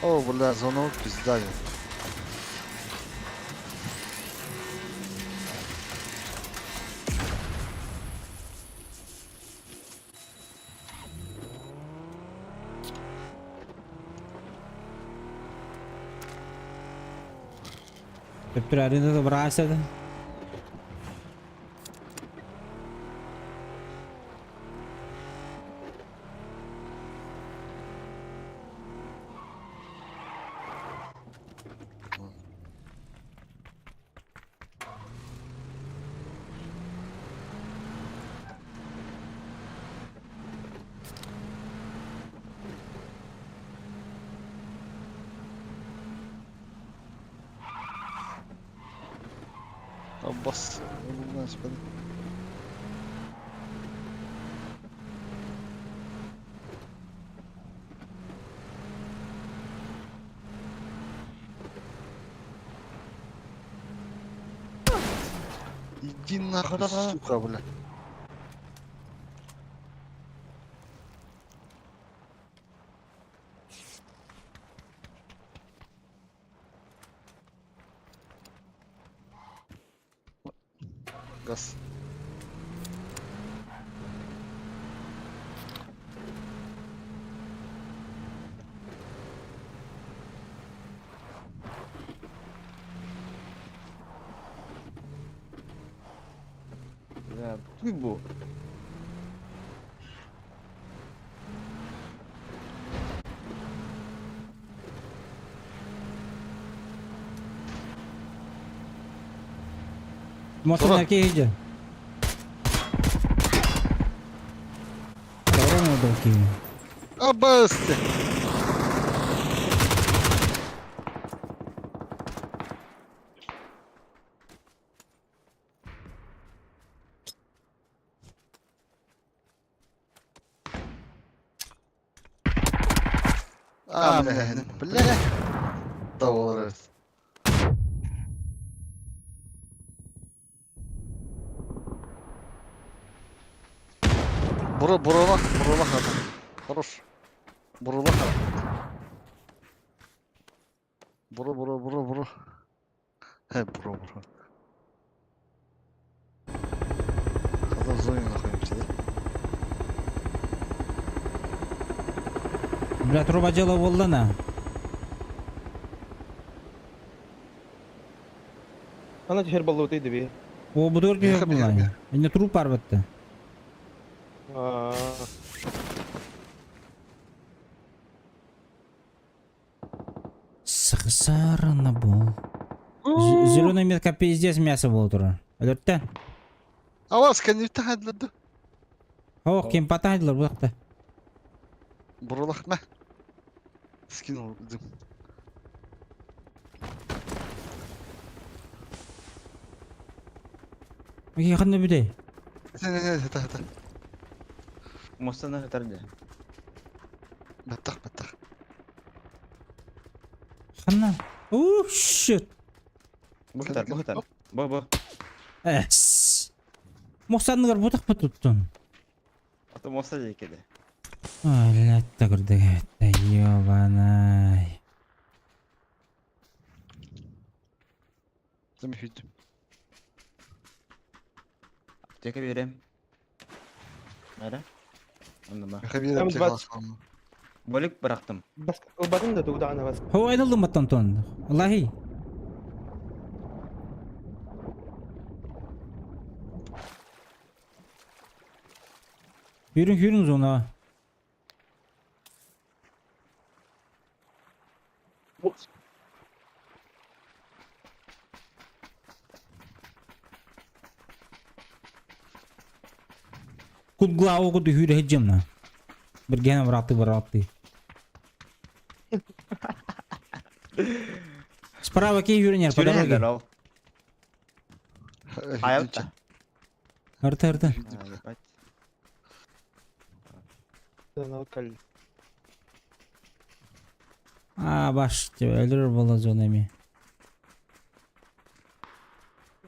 О, бля, зона пизда. Төптөр аренада быраасады. Abbas. Господи. Иди нахуй, сука, бля. Газ. Бля, туй бу. Машина киһи Дорога киһи. Аббас! А, бля, бля. Доллар. Бура, буралах, буралах адам. Хорош. Буралах адам. Бура, бура, бура, бура. Хе, бура, бура. Когда в зоне находимся, да? Бля, труба дело буолла Ана түһэр баллоты диби. О, бу дур Меха, түһэр меха, буолла. Инне труп бар бытты. Аа. Сахсарана бол. Зеленый метка пиздец мясо было тура. Өлөртө. А вас кэнниттэн хадлады. Ох, кем патайдылар булакта. Буралах ма. Скинул дым. Ханна бүдей. Не, не, не, это, это. Мостана хатарды. Баттах, баттах. Ханна. Ух, shit. Бу хатар, бу хатар. Бу бу. Эс. Мохсанныгар бутак туттун. Ата моста декеде. Ой, көрдүк. Ёбанай. Дым хүдüm. Аптека берем. Нара? Онда Меха bir Там аптека 20. алсам. Бөлік бырақтым. Бас ылбатын да тугдаана бас. Хо айналдым баттан тон. Аллахи. Yürün yürün zona. Кут главу куду хүрэ хеджемна. Бір гена браты браты. Справа кей юринер по дороге. Ол. Аялта. Арты арты. Ебать. А, баш, өлөр бола зонами.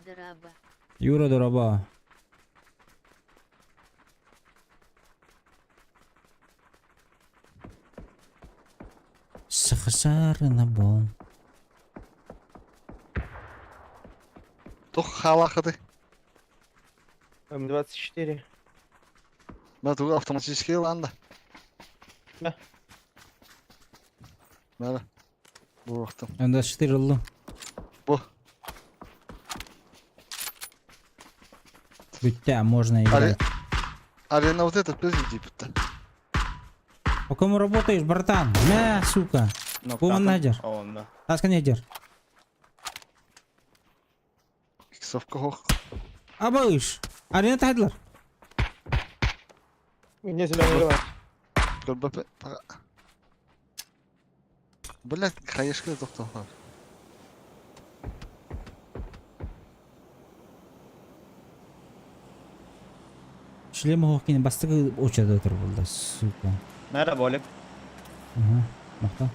Драба. Юра дораба. Сахасарына бол. Тох халахады. М24. Мен тугу автоматически ланда. Мә. Мә. Бу вақтым. Анда 4 ыллы. Бу. Бүттэ, можно играть. Арена вот этот, подожди, типа. По кому работаешь, братан? На, сука. Нок Бу манна сылдьар. Онно. Таска не сылдьар. Иксовка хох. Абыш. Арена таһдылар. Мне зеленый бар. Көрбөппүн. Блять, хаешка тохтоллар. Шлем Хокин бастакы очередь отыр булда, сука. Нара болик. Ага, махта.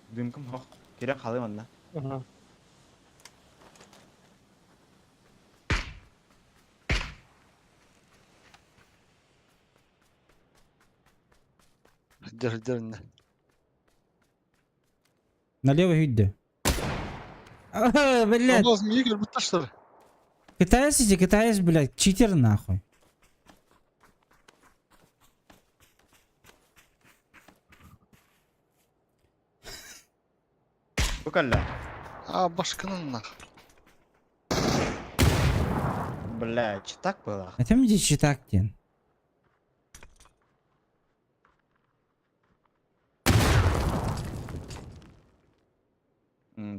Дымкам хох. Кирен халым анна. Ага. Дер, дер, не. Налево үйді. Ага, блядь. Онда змеи көрбүттэр что ли? Китаец эти, китаец, блядь, читер нахуй. Бу кэллэ. А, башканын нах. Бля, читак было. А там где читак ден?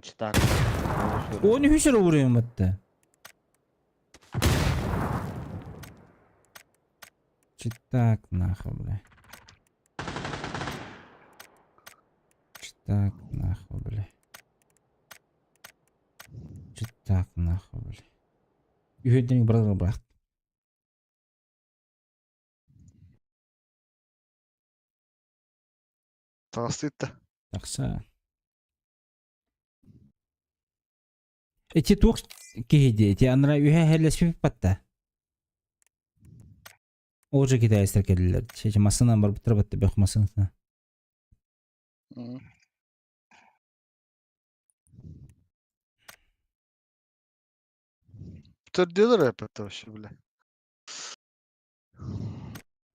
Читак. Оны хүсэр уруйм атты. Читак нахуй, бля. Читак нахуй, бля. Читак нахуй, бля. Үһүдден брат брат. Таҕыстыытта. Тахса. Эти туох киһи эти анра үһэ хеллеспит батта. Уже китайстар келдилер. Чече масынан бар бутыр батта бөх масына. Төрдүөлөр эппэттэ вообще, бля.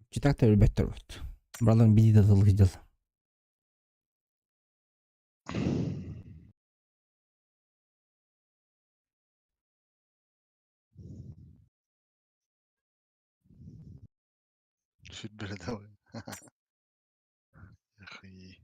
Читак та өлбөттөр бут. Бралар биди да тылы дел. Сүрбэрэ давай. Охуеть.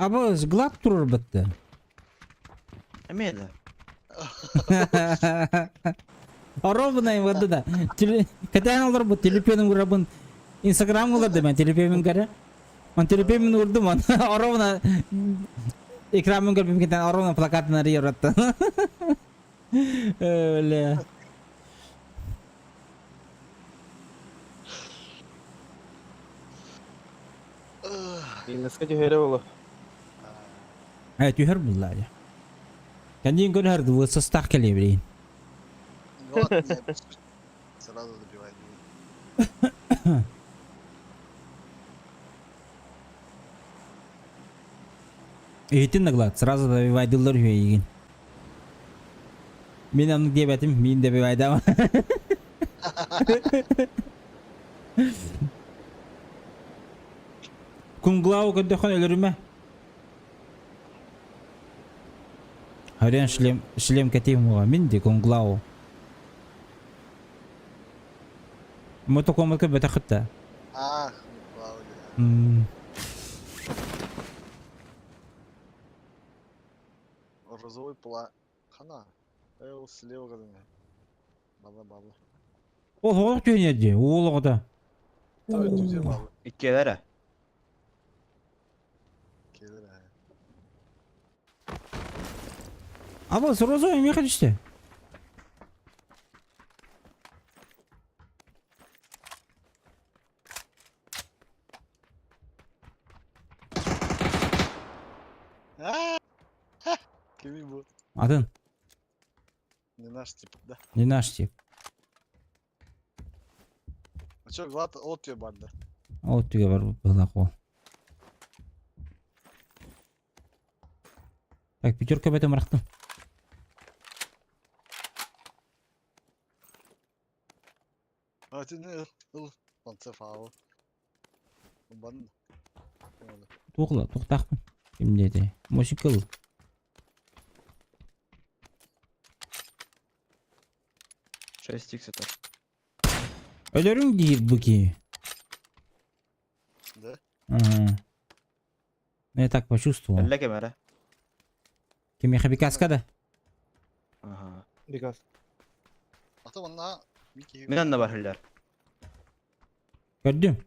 Абы глад турар бытты. Эмиэ да. Оробунай барды да. Кэтээн олорбут телефонун урабын Инстаграм уларды мен телефонун көрө. Он телефонун урдум он. Оробуна экранын көрбүм кетен оробуна плакатын арый уратты. Өле. Бизнеска түһэрэ буолуо. Э, түһэр булла дьэ. Кэнниин көрөр сыстаах кэлиэ билигин. Вот, не, сразу добивай. Иһитин наглаат, сразу добивайдыллар үһү эйигин. Мин оннук диэбэтим, мин добивайдам. Кунглау көрдөххүн өлөрүмэ. Харен шлем, шлем кэтиим уоҕа. Мин ди Кунглау. Мотокомат көрбөтөххүт да. Ах, Кунглау диэн. Розовый пла... Хана. Эл слева гына. Бала бала. Ол оҕолох түһүнэр дии, уол оҕото. Той түзэ бала. Иккиэлэр ээ. Келер ээ. Аба, сразу эмиэхэ түстэ. Кими бу? Атын. Не наш тип, да? Не наш тип. А чё, Влад, от тебе бар, да? Ол түгэ бар быһылаах уол. Так, пятерка бэтэ мырахтым. А ты не ыл, панцефау. Бан. Туохла, туохтаахпын. Ким диэтэй? Мосикл. Шесть икс это. Өлөрүҥ диир бу киһи. Да? Ага. Я так почувствовал. Эллэ кэм эрэ. Кимиэхэ Бикаска да? Ага. Бикас. А то манна Микки. Мин анна бар хиллер. Көрдүм.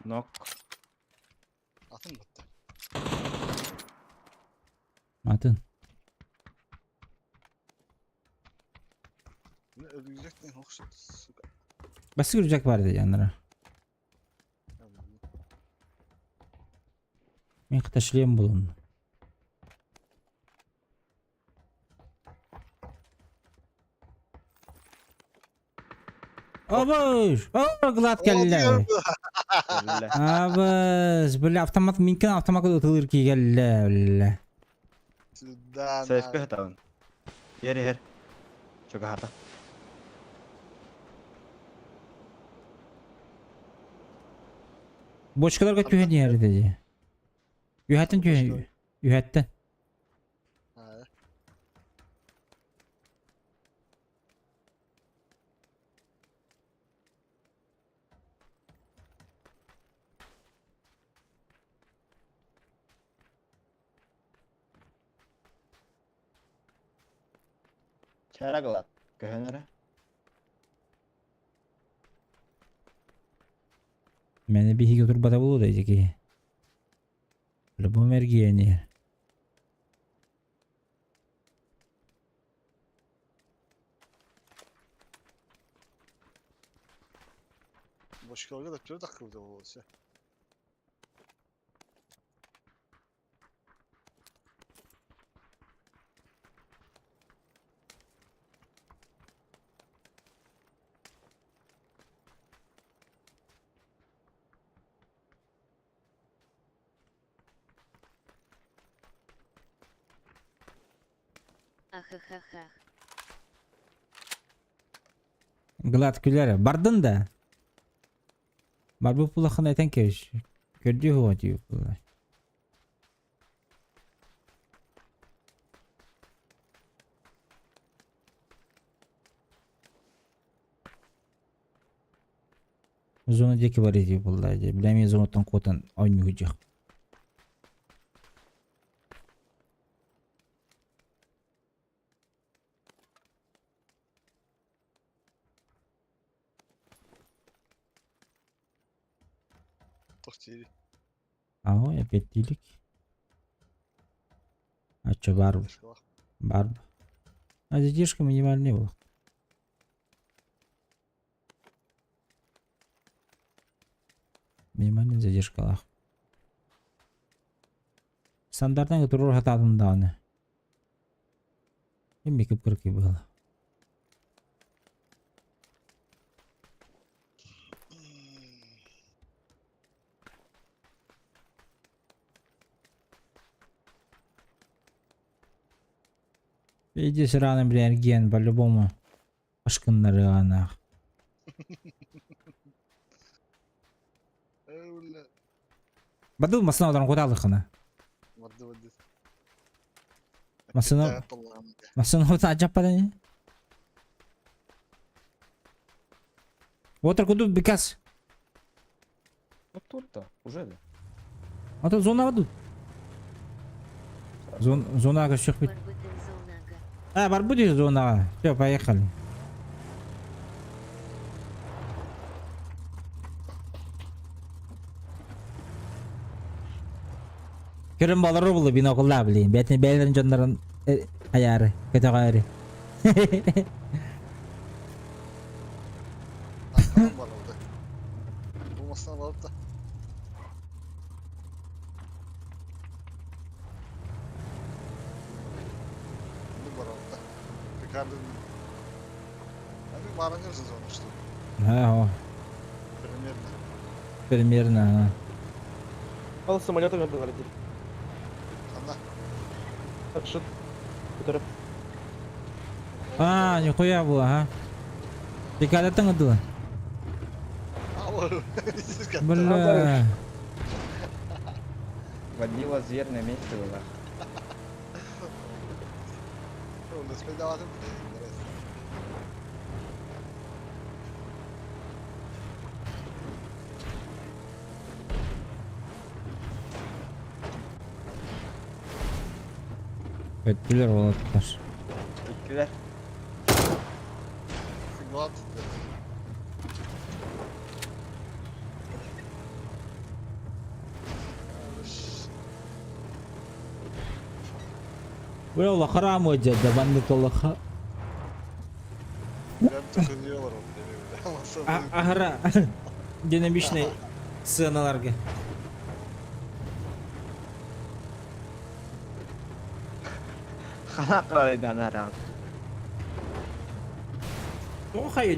Нок. Атын бытты. Атын. Басты рюкзак бар dedi yanlara. Мин хата шлем булун. Абыш! О, глад кэллэ! Кэллэ. Абыш! Бля, автомат минкен автомат ытылыр ки кэллэ, бля. Сюда Сейфке хатабын. Ер ер. Чугаһата. Бочкаларга түһэн иһэр dedi. Үһәттен түһэн. Үһәттен. Чара глад. Көһөн эрэ. Мени биһиги турбата булуу да ити Любом эргиэни. Бочкаларга да төрт акылды болса. Ахахахах. Глад күлэр. Бардын да. Барбыт булахын этэн кэбис. Көрдүү хуа дии булла. Зона диэки бар дии буолла дии. Бля эмиэ зонаттан куотан оонньуу дьиэх. Туох диирий? Аҕа эппиэттиилик. Ачча баар Задержкалаах. баар. А задержка минимальная была. Минимальная задержкалаах. Стандартнай туруор сатаатым даҕаны. Эмиэ кып-кыракый быһыылаах. Иди сраный, бля, эргиэн, по-любому ашкыннарыанаах. Э, бля. Бадыл массына олорон кутаалыххына. Барды барды. Массына массына хутаачаппадани. Вот куду бикас. Вот тут-то, уже да. А то зона тут. Зон, зона көрсөхпүт. Барбытын зонага. А, барбыт зона. Все, поехали. Көрөн балары булу бинокулла блин. Бәтин бәйләрен дьоннорун аяры, көтөҕөөрү. Барылды. Булмастан барып та. Бу барылды. Пикардын. Они бараныр зону что. Ага, Примерно. примерно. Ага. Ол самолетами было лететь. Ханна. Парашют. Который А, нихуя было, ага. Пикардаттан ыдыла. Бля. Водила зверь на месте была. Өттүлэр уолаттар. Иккилэр. Бля, улахара мыдьа, баннык олоха. Аһара динамичный сценаларга. Хана кырайдан Тоҕо хайы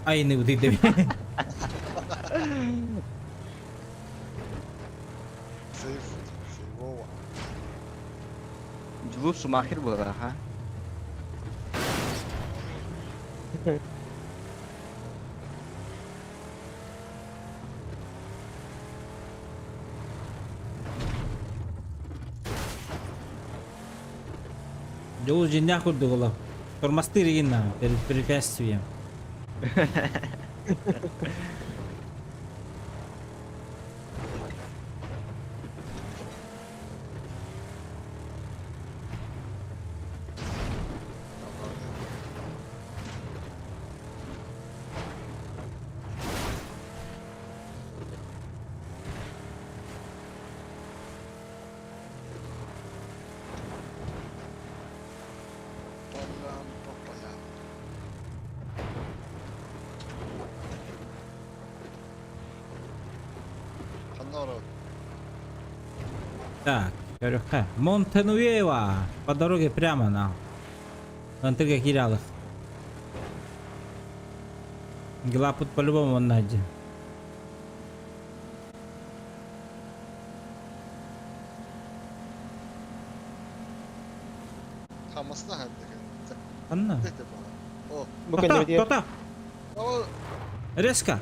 айныбытый деп. Сейф, сейвова. Дьулус Шумахер буолар, аха. Дьулус дьиннээх курдук олох. Тормостыыр игин перед препятствием. Полям, по полям. Ханна олорор. Так, көрүөххэ. Монтенуева. По дороге прямо на. Антыга кииралых. Глапут по-любому онно дьэ. Хамасына ханна. Ханна? Дете бала. О, Бу Тота, кэннибитигэр тота. о, Резко.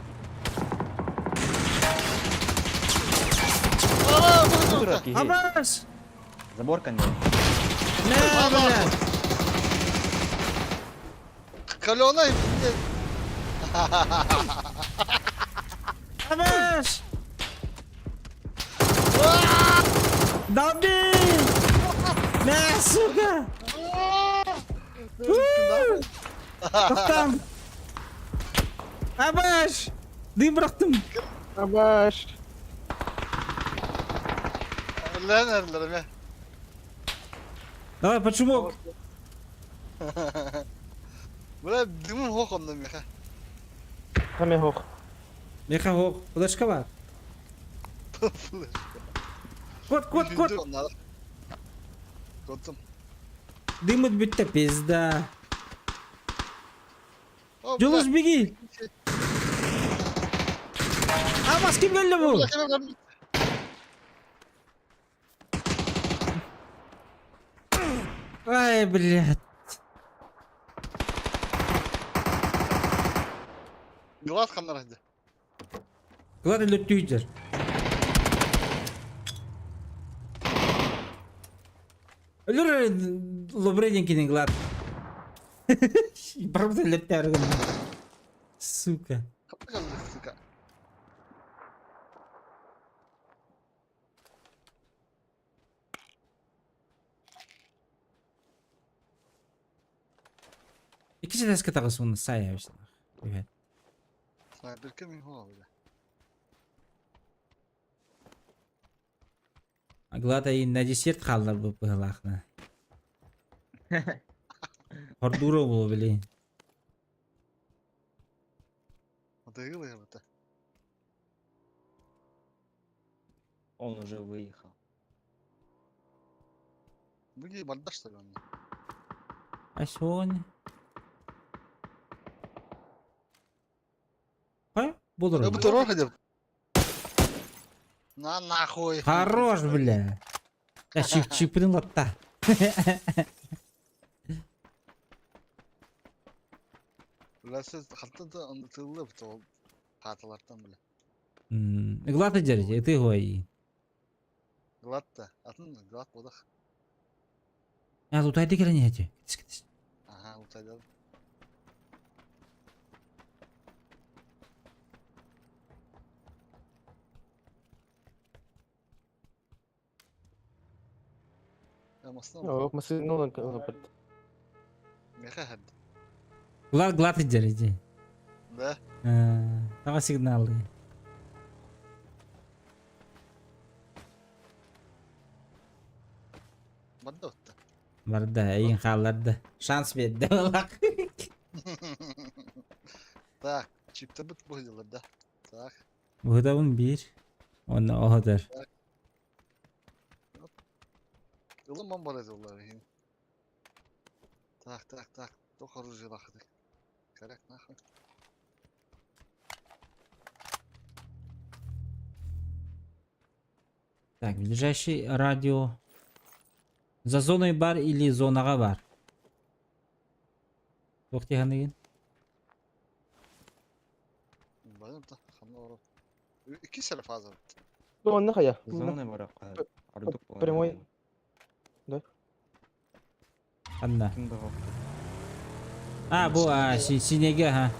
А, Киһи. Абас! Забор кэннэ. Не, бля. Каленай, блин. Абаш! Долби! На, сука! Тоқтам! Абаш! Дым бырахтым! Абаш! Лэн эрэллэр эмиэ. Давай, почему? Бля, дымым суох онно миэхэ. Хаме хох. Миэхэ суох. Флешка бар. Кот, кот, кот! Котум. Дымыт бүттэ, пизда. Дьулус, беги! Амас ким кэллэ бу? Ай, блядь. Глаз ханнар ханна. Глад өлөттүйдер. Өлөр Лобредин кини Глад. Правда өлөттөр Сука. Сука. Икки сэтээскэ таҕыс уонна саайа Привет. Снайперка мин хуа Глада и на десерт хааллар бу быһылаахна. Хордуура буолуо били. Атыгыл это. Он уже выехал. Бу барда что ли он? А сегодня? А? Болор. Я бы хотел. На нахуй. Хорош, бля. Да чип чипин латта. Бля, сез хатта онда тыллы бит хаталартан бля. Глата дерти, ты гой. Глатта. Атын глат бодах. А тут айды кэлэн эти. Ага, лутайды. О, массыына ылбыт. Меха хад. Глад глад дерти. Да. Давай сигналы. Барда отта. Барда, эйин хаалларда. Шанс берди олақ. Так, чипте бит бу да. Так. Быдабын бир. Онна оһотор. Ылым бар олар. Так, так, так. Тох оружие лахыдык. Коррект нахуй. Так, ближайший радио. За зоной бар или зонаға бар? Туох тиһаныгын? Барым та, ханна барып. Икки сәле фаза. Онна хая. Зона барап Ардук Прямой. Да. Ханна. Ким да А, бу а, синеге, ха.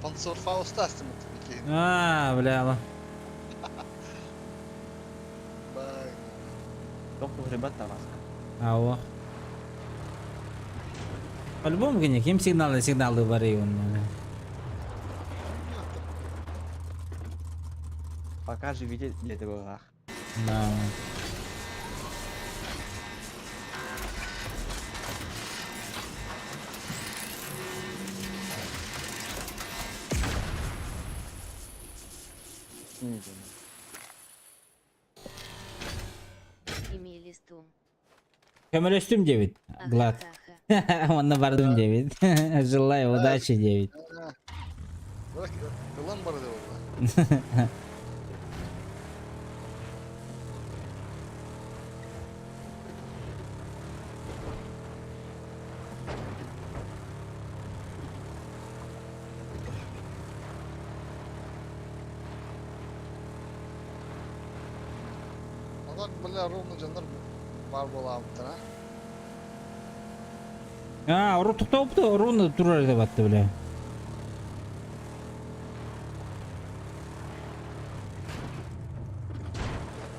Панцерфауст астымыт. А, бля. Бай. Тоқ ребята вас. Ауа. По-любому, кини, ким сигналы, сигналы бар и он. Пока живите для этого. Да. Не знаю. Имели стум. Көмөлөстүм дебит. Глад. Ахахаха. Онна бардым дебит. Желаю удачи дебит. Бирок ылым бар деп олар. Алар бля ровно жандар бар боламыттар, а? А, урут тохтообута, урут турар этэ батта бля.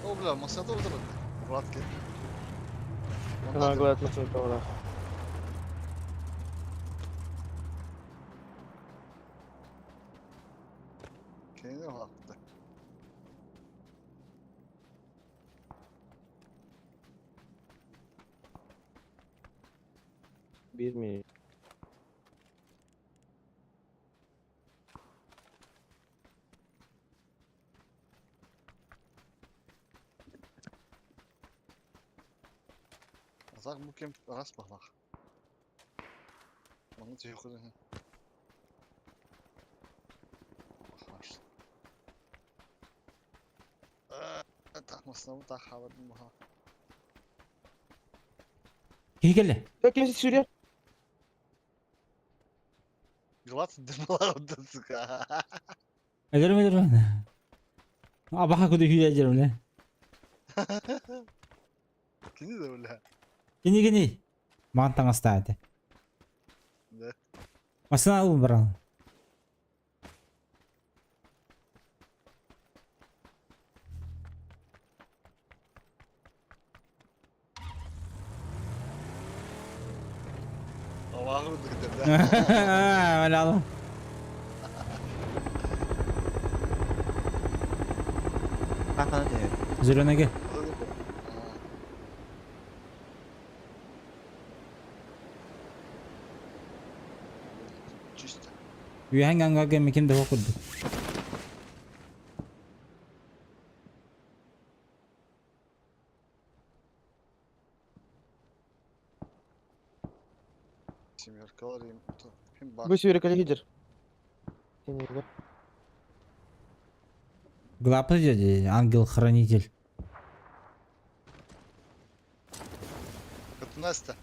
О, бля, масата отырады. Влад кел. Ага, глад машина тоҕолоох. Кені уақытта. Биир минут. Азақ бұл кем рас бақлақ. Оны түйе қойды. Тахмасына тах хабардым бұға. Киһи кэллэ. Ким сүүрэр? Глад дырмалар сука. Өлөрүм өлөрүм. Абаха күдү хүйэ жерим ле. Кини да бля. Кини кини. Маан таҥастаа этэ. Да. Масына ылын баран. Абағы да. Бля. Хахана түһэр. Зеленеге. Чисто. Үөһэн ганга ким да курдук. Семеркалар им. Хим бар. Бу сүүрэ кэлэ сылдьар. Сенегер. Глапы деді, ангел-хранитель. Кытынаста.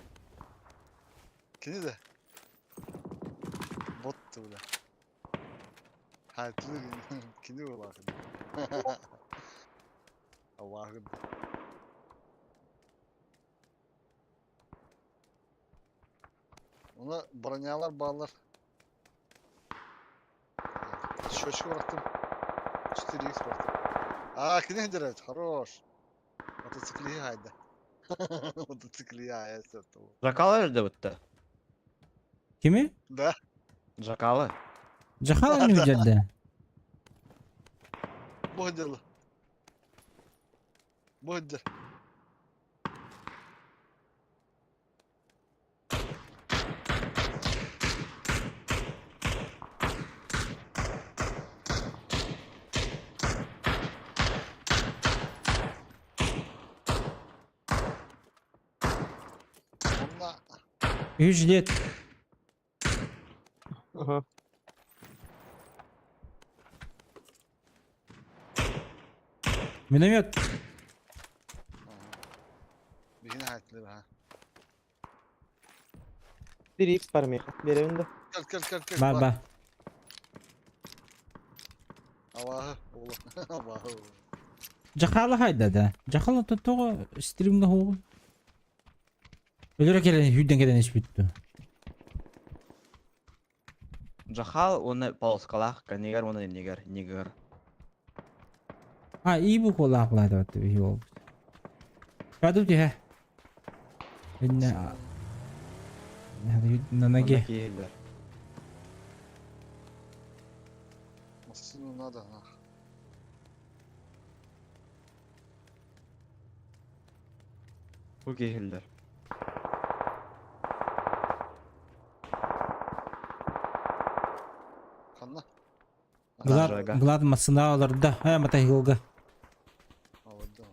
Кини да. Бот бля. Ха, кини кини болар. Аллахым. Ona бронялар балар. Щечку бырахтым. 4х бырахтым. А, кини дерет, хорош. Мотоцикли хайда. Мотоцикли я это. Жакалы өлдө бутта. Кими? Да. Жакалы. Жахала не жерде. Бу дело. Бу дело. Онна Үс лет. Ага. Миномет. бихин хайтлы ха. 1x бар миэхэ. Биэрэбин да. Кел кел кел кел. Бар бар. Аллахы оğlu. Аллахы. Жахала хайда да. Жахала тоҕо стримҥэ хоҕу. Өлөрө кэлэн хүдден кэлэн испитту. Жахал оны полоскалах, канигар оны нигер, нигер. А, ибу колаақлаады батты биһи болбут. Каду тиһэ. Инне нанаге. Киһилер. Машину надо нах. Бу киһилер. Ханна. Глад Жага. Глад масына олорда. Ай матайгылга. Алды.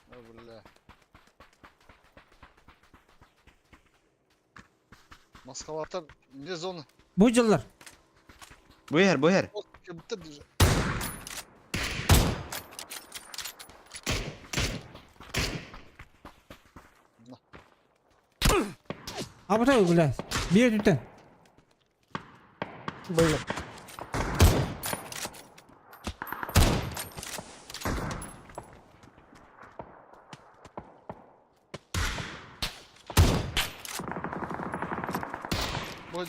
Бля. Москвалар не зона. Бу жыллар. Бу иһэр, бу иһэр. Как будто даже. Абата бля. Биир түттен. Было. Бу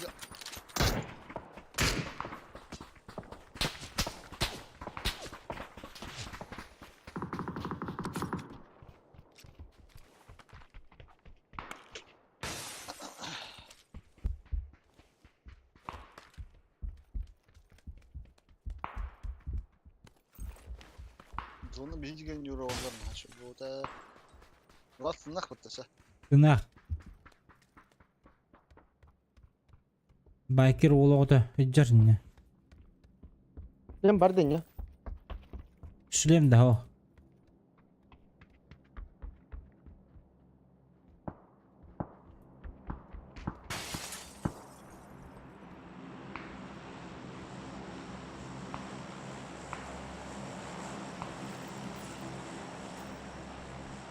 Зона биһиги нюроллар наша буота. Ластынах баттаса. Тынах. Байкер уол оҕото ыдьар иннэ. Дьэн бар дэньэ. Шлем да о.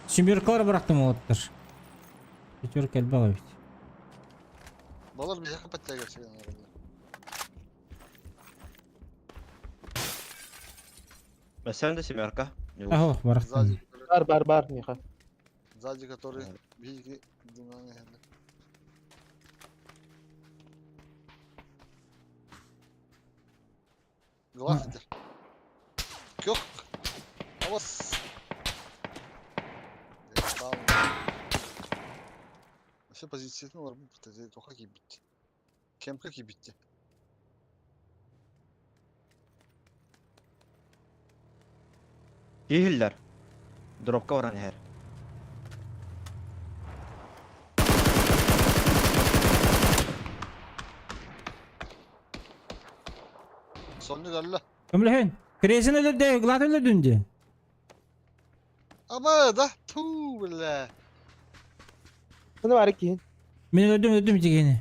Семеркалар бырахтым уолаттар. Пятерка элбэх эбит. Балар биһиэхэ подтягиваться гынан Мәсәлән да семерка. Аһо, бырахтым. Сзади, Бар бар бар миэхэ. сзади который биһиги дымнан иһэллэр. Глаз этэр. Көх. Авас. Вообще позициятын олар бу тоха киирбит. Кемка киирбит. Киһиллэр. Дропка баран иһэр. Соннук өллө. Көмөлөһүн. Крезин өлөрдө, Глад өлөрдүн дии. Ама да туу бля. Bunu бар киһин. Мен өлөрдүм, өлөрдүм дигени.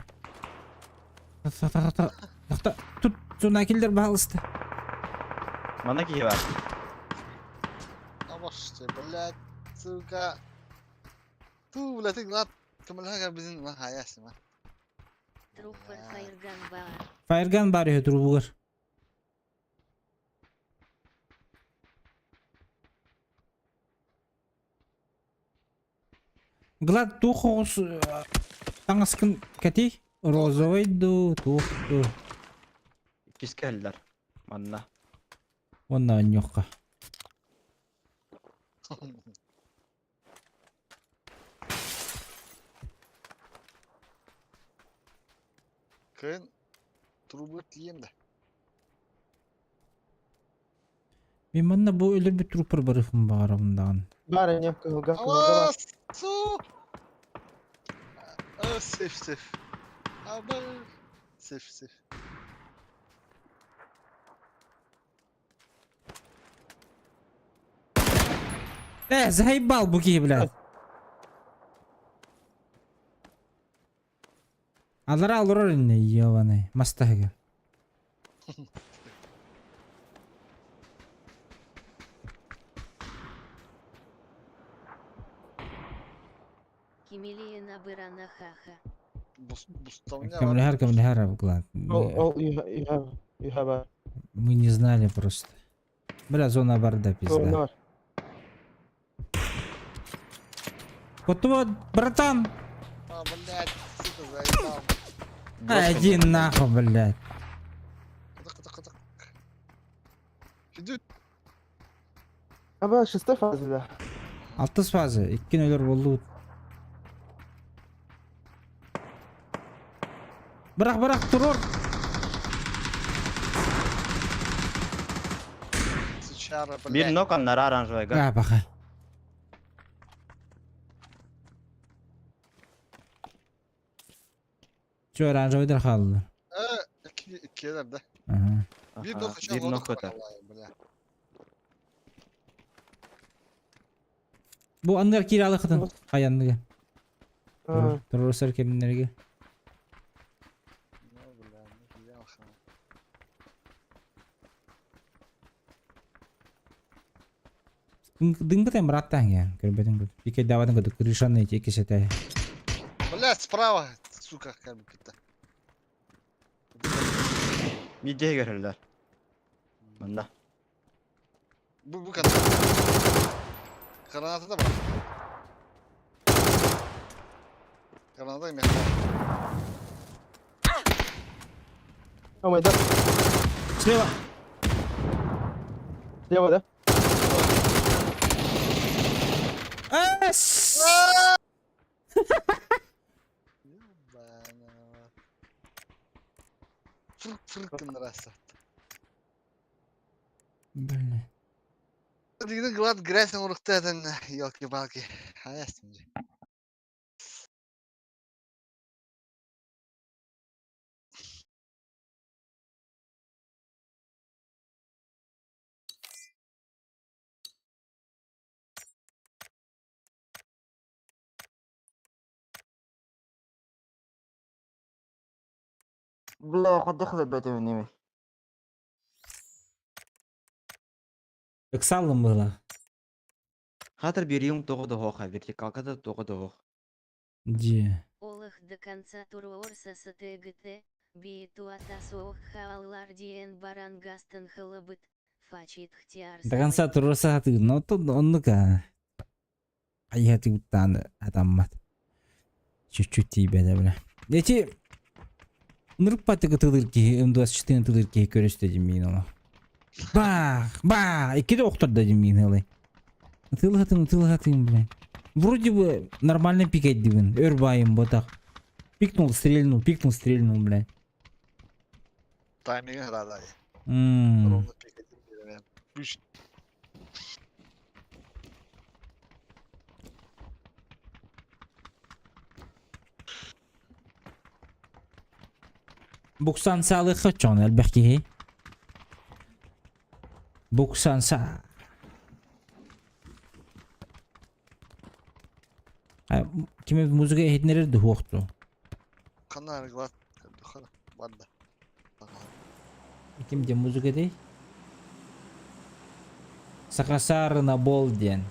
Та та та та та тут зона киллер баһалыста. Манна киһи бар. Абашты, блядь, сука. Туу, блядь, ты глад. Көмөлөһө bizin ла хаясыма. Труппер Фаерган баар. Фаерган бар үһү турбугар. Глад туох оҕус таҥаскын кэтий? Розовый ду, туох ду. Иккис кэллэр. Манна. Онна онньуохха. Кын трубы тием да. Мен манна бу өлөрбүт труппар барыхым баҕарабын даҕаны. Бар эне кыһылга кыһылга бар. Авас! Су! Сейф, сейф. Аба. Сейф, сейф. Э, заебал бу киһи, блядь. Алара олорор инне, ебаный. Мастаһыга. Кимилиена бырана хаха. Бус буставня. Көмөлөһөр, көмөлөһөр, Глад. Ол ол you have you have a Мы не знали просто. Бля, зона барда, пизда. бар. Вот вот, братан! А, блядь, сука, заебал. А, иди нахуй, блядь. Кытык, кытык, кытык. Иди. Аба шестой фаза да. Алтыс фаза, иккин өлөр болду. Бырах, бырах, турур. Сучара, Бир блядь. нок аннара оранжевайга. А, баха. Чё, оранжевыйдар хааллылар. Э, икки иккилер да. Ага. Бир нок Бир нок көтөр. бля. Бу анныгар киire алыкытын. Хаянныга. А, Турурсар кемнерге. Ну, бля, ну, я охрана. Дыңгытайм браттан я. Көрбөтүн көт. Пике даватын көт. Крышаны эти кесете. Блядь, справа, сука, как бы то. Мидде көрөллөр. Манна. Бу бу kadar. Граната да бар. Граната эмес. О май да. Слева. Слева, да? А, Фырк-фырк гыннараса. Блин. Дигин глад грязь оҥоруктаатын елки-палки. Хайастым дии. Бля, хайдах өлөрбөтүм Ыксаллым была. Хатыр бириум тоҕо доһоха, вертикалка да тоҕо доһох. Где? Олох до конца туруорса СТГТ, биитуатасуох хааллар диэн баран гастан хылыбыт, фачит До конца туруорса сатыыр. Но тут оннук а. Хайыһа атаммат. Чуть-чуть тиийбэтэ бля. Эти Нырыкпаты ытылыр киһи М24 ытылыр киһи көрүстэ дим ону. Бах! Бах! Икки де охтордо дим миин ылый. Ытылыһатын ытылыһатын бля. Вроде бы нормально пикайдыбын. Өр баайым ботах. Пикнул, стрельнул, пикнул, стрельнул, бля. Таймиҥы ыраалаай. М. Ровно пикетин биэрэн. Үш Буксан саалыахха оччоҕуна элбэх киһи. Буксан са. Ким музыка иһитинэрэр дуһуохту. Ханна арыгылаат барда. Ким диэн музыка этэй? Сахасаарына бол диэн.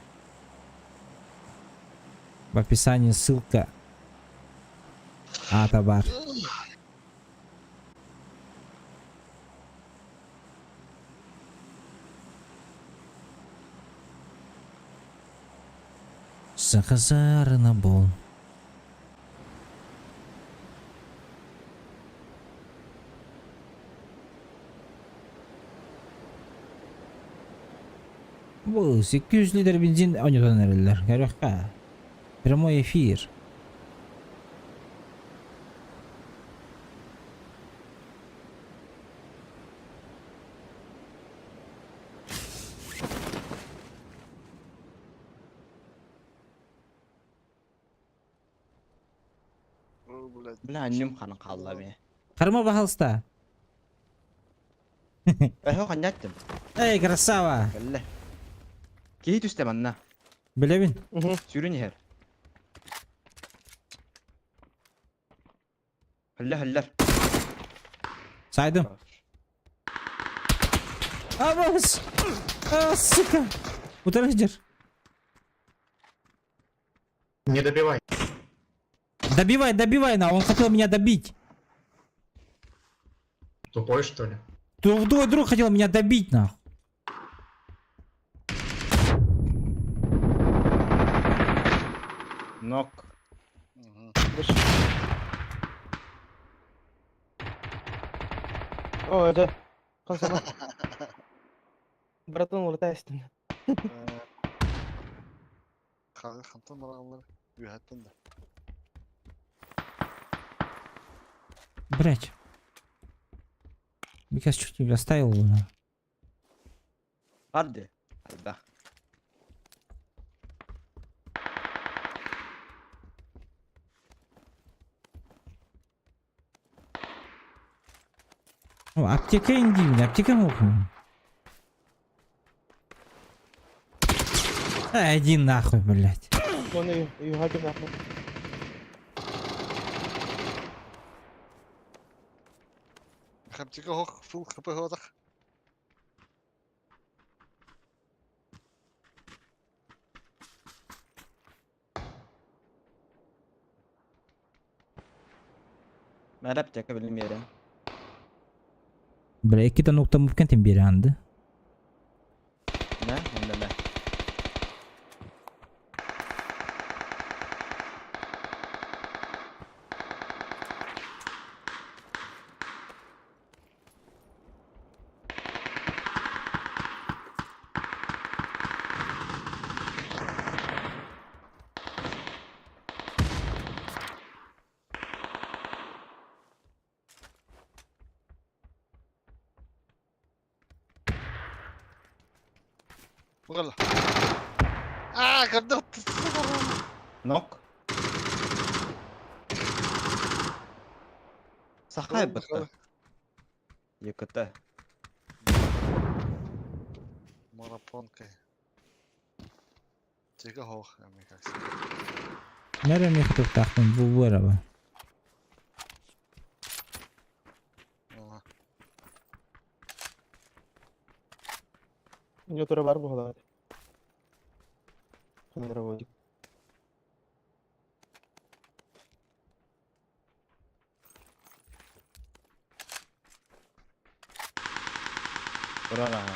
В описании ссылка. Аата баар. Сахасаарына бол. Бу 800 литр бензин ойнотон эрэллэр. Көрүөххэ. Прямой эфир. Бля, анньым ханан хаалла эмиэ. Харма пожалуйста. Эһэ ханньаттым. Эй, красава! Кэллэ. Киһи түстэ манна. Билэбин. Сүүрүн иһэр. Һөллө һөллөр. Сайдым. Абас! А, сука! Утары сылдьар. Не добивай. Добивай, добивай, на, он хотел меня добить. Тупой, что ли? Твой друг хотел меня добить, нахуй. Нок. О, это... Хасана. Братан, улетайстын. Хантан бараллар үөһэттэн да. Блять. Я что тебя оставил его, на. Барды. Айда. О, аптека индивин, аптека мог. А, иди нахуй, блядь. Вон и югати нахуй. Хаптика хох фул хп хотах. Мэр аптека билим биэрэн. Бля, иккитэ нуктан мупкентин биэрээнди. Мэ, онно мэ. Бу кэллэ. Аа, көрдө. Нок. Сахай бытта. ЕКТ. Марафонкой. Чека хоох, мне кажется. Нэрэ миэхэ туохтаахпын бу бу эрэ бу. Ага. У него тура бар буолар. Здорово. Турар аха.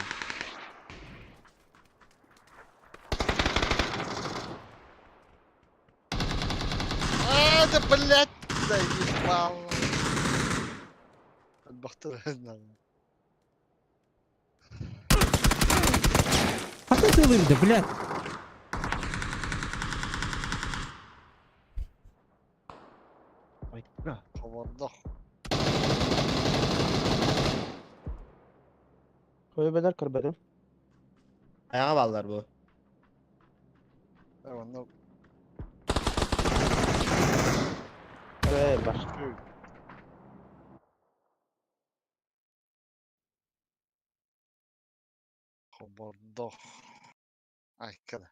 А, да блядь! Заебал. Бахтыр. Хата тылырды, блядь. Айка. Хабардах. Көбөлөр көрбөтүм. Ayağa ballar bu. Онно Э, бар. Хобордох. Айка.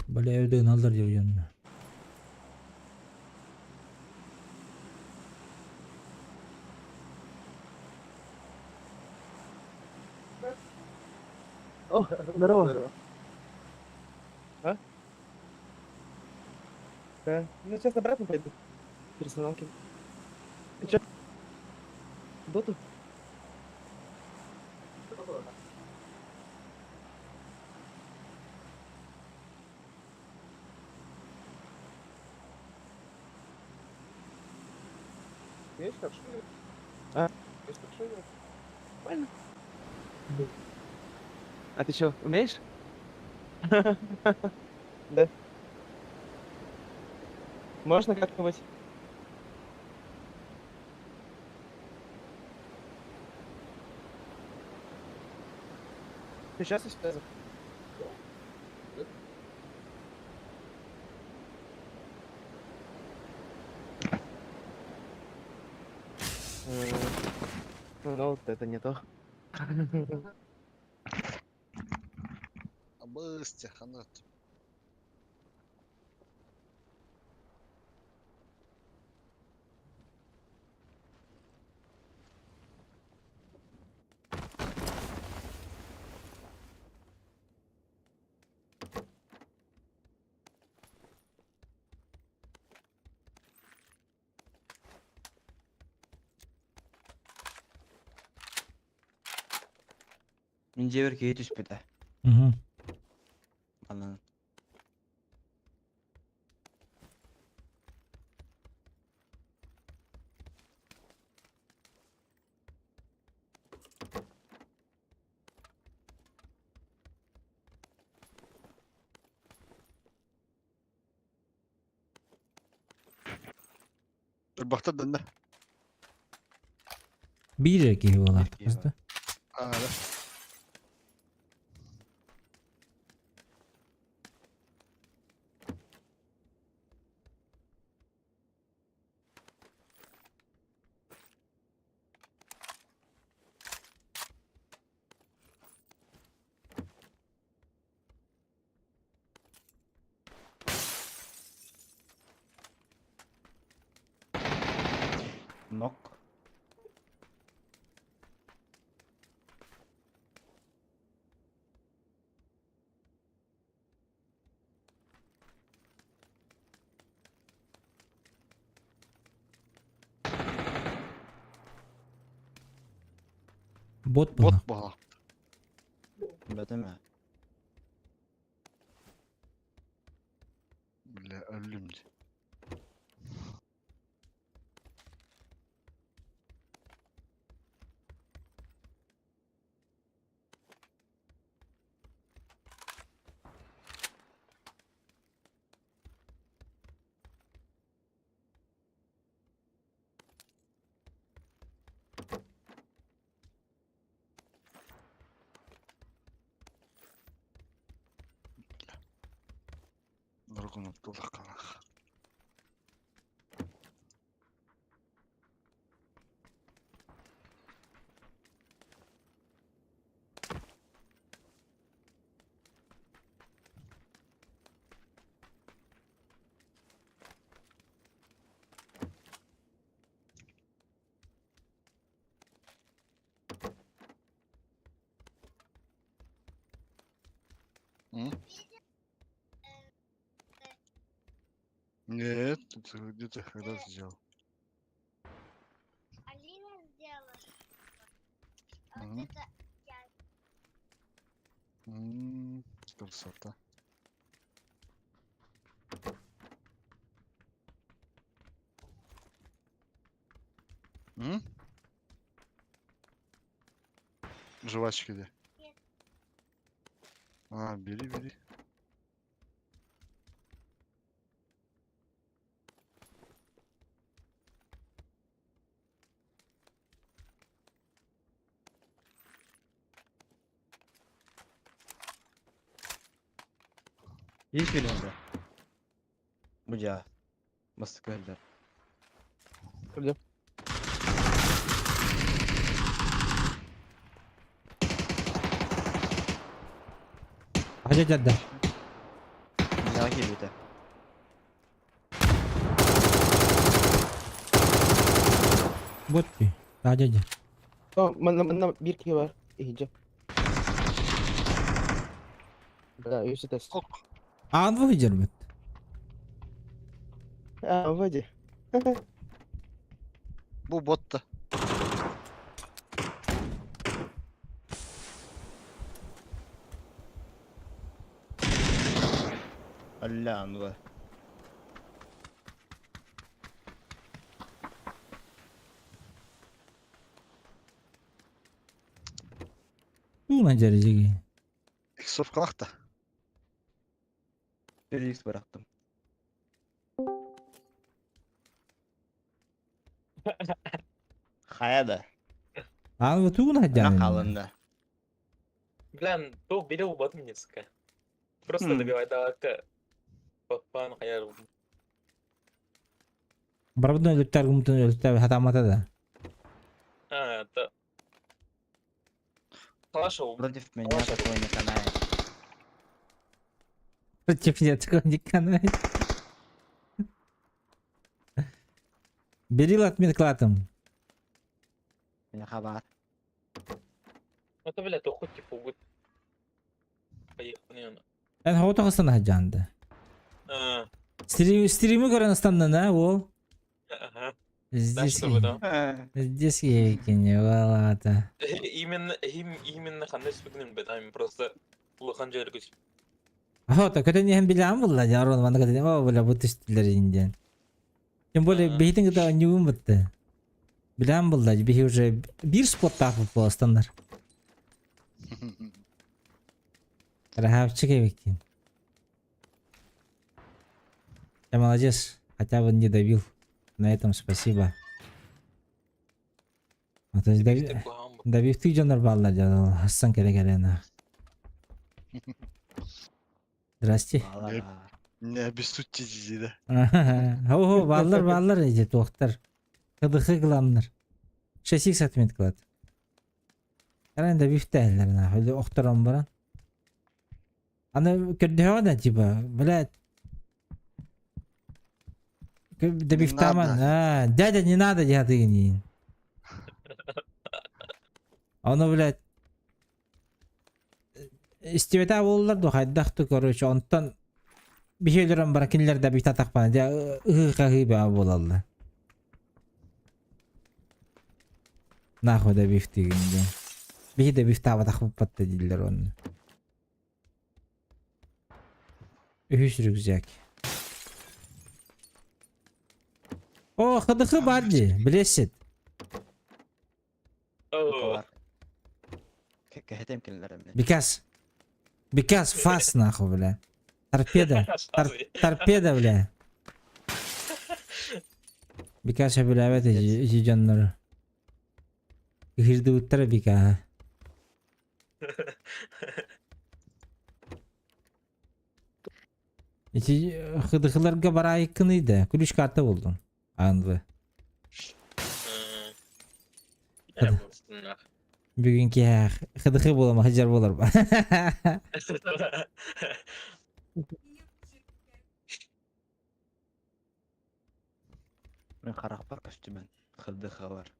Бля, өйдөөн алдар диир дьонно. О, здорово. А? Да. Ну, сейчас обратно пойду. Персоналки. Ты чё? Доту? Умеешь хорошо играть? А? Умеешь хорошо играть? Нормально. А ты чё, умеешь? Да. Можно как-нибудь? Ты сейчас сейчас? Ну, вот это не то. Быстро, ханат. Мин дьиэбэр киһи түспүтэ. Мгм. Анан. Ырбахтар дэннэ. Биир эрэ киһи буолаахтык Биир киһи да. Аа, да. Нок. Бот Бот буолла. буолла. Бэтэмэ. Бля, өллүм дии. Норгун Абдуллах. М? Нет, это где-то когда ты сделал. Алина сделала. А Мгм. вот это я. М, Красота. М? Жвачки где? Нет. А, бери, бери. Есть билиҥ Бу дьаа. Бастакы элдэр. Көрдүм. Хадьа дьарда. Дьиэҕэ киирбитэ. Бот дии. Хадьа дьа. О, манна манна биир киһи бар. Иһдьэ. Да, үс этээс. Аан бу дьарбыт. А, вроде. Бу бот да. Алля, ну Тугунан дьарыжыгы. Иксовкалах да. Bir X bıraktım. Хайа да. Аан бу тугунан Ана дьарыжыгы. халында. Блин, то били убат мне, сука. Просто Хм. добивай до АК. Папан хаяр. Барбытын өлүктэр гумтун өлүктэр хатамата да. А, это... Калаша Против меня Калаша такой не канает. Против меня такой не канает. Берил отмет клатом. Меня хабар. Это, бля, то хоть типа угод. Поехал, не она. Эн хоото хастан хаджанды. А, Стрим, стримы көрөн станнана ол. ага. Здесь Да, чтобы, да. Здесь екене валата. Именно Именно, именно ханна түспүкүн билбэтим, просто улахан дьарык Охота, көтөн иһэн билэҕин булла, дьэ, манна көтөн, о, бля, бу түстүлэр иин диэн. Тем более, биһитин кытта оонньуубун бытты. Билэҕин булла, биһи уже биир спорттаах буоластаннар. Красавчик эбиккин. Ты молодец, хотя бы не добил. На этом спасибо. А то добивтыы дьоннор бааллар дьон хассан кэлэ кэлэн Здрасте. Не обессудьте дии да. Хо-хо, бааллар бааллар эти туохтар. КДХ кыламнар. 6 отмет кылат. Каран добивтээллэр нахуй охторон баран. Аны көрдөһөҕө да типа, блядь. Добивтаман, а, дядя, не надо, дядя, Ону, блядь, истибэтэ буоллар ду хайдах ту короче онтон биһи өлөрөн баран кинилэр да битатахпана дьэ ыһыы-хаһыы бөҕө буолаллар. Нахуй да бифтигин диэн. Биһи да бифтаабатахпыт да дииллэр онно. Үһүс рюкзак. О, ХДХ баар дии, билесит. О, Кэһэтем кинилэр эмне. Because. Because fast нахуй, бля. Торпеда. Торпеда, бля. Because сөбүлээбэт ити дьоннору. Ыһырдыбыттара Бикаһа. Ити хыдыхыларга бараайыккыный да, ключ карта булдум. Анды. Бүгүн киһэ хыдыхы буолама хыдьар буолар ба. Мин харахпар көстүмэн хыдыхалар.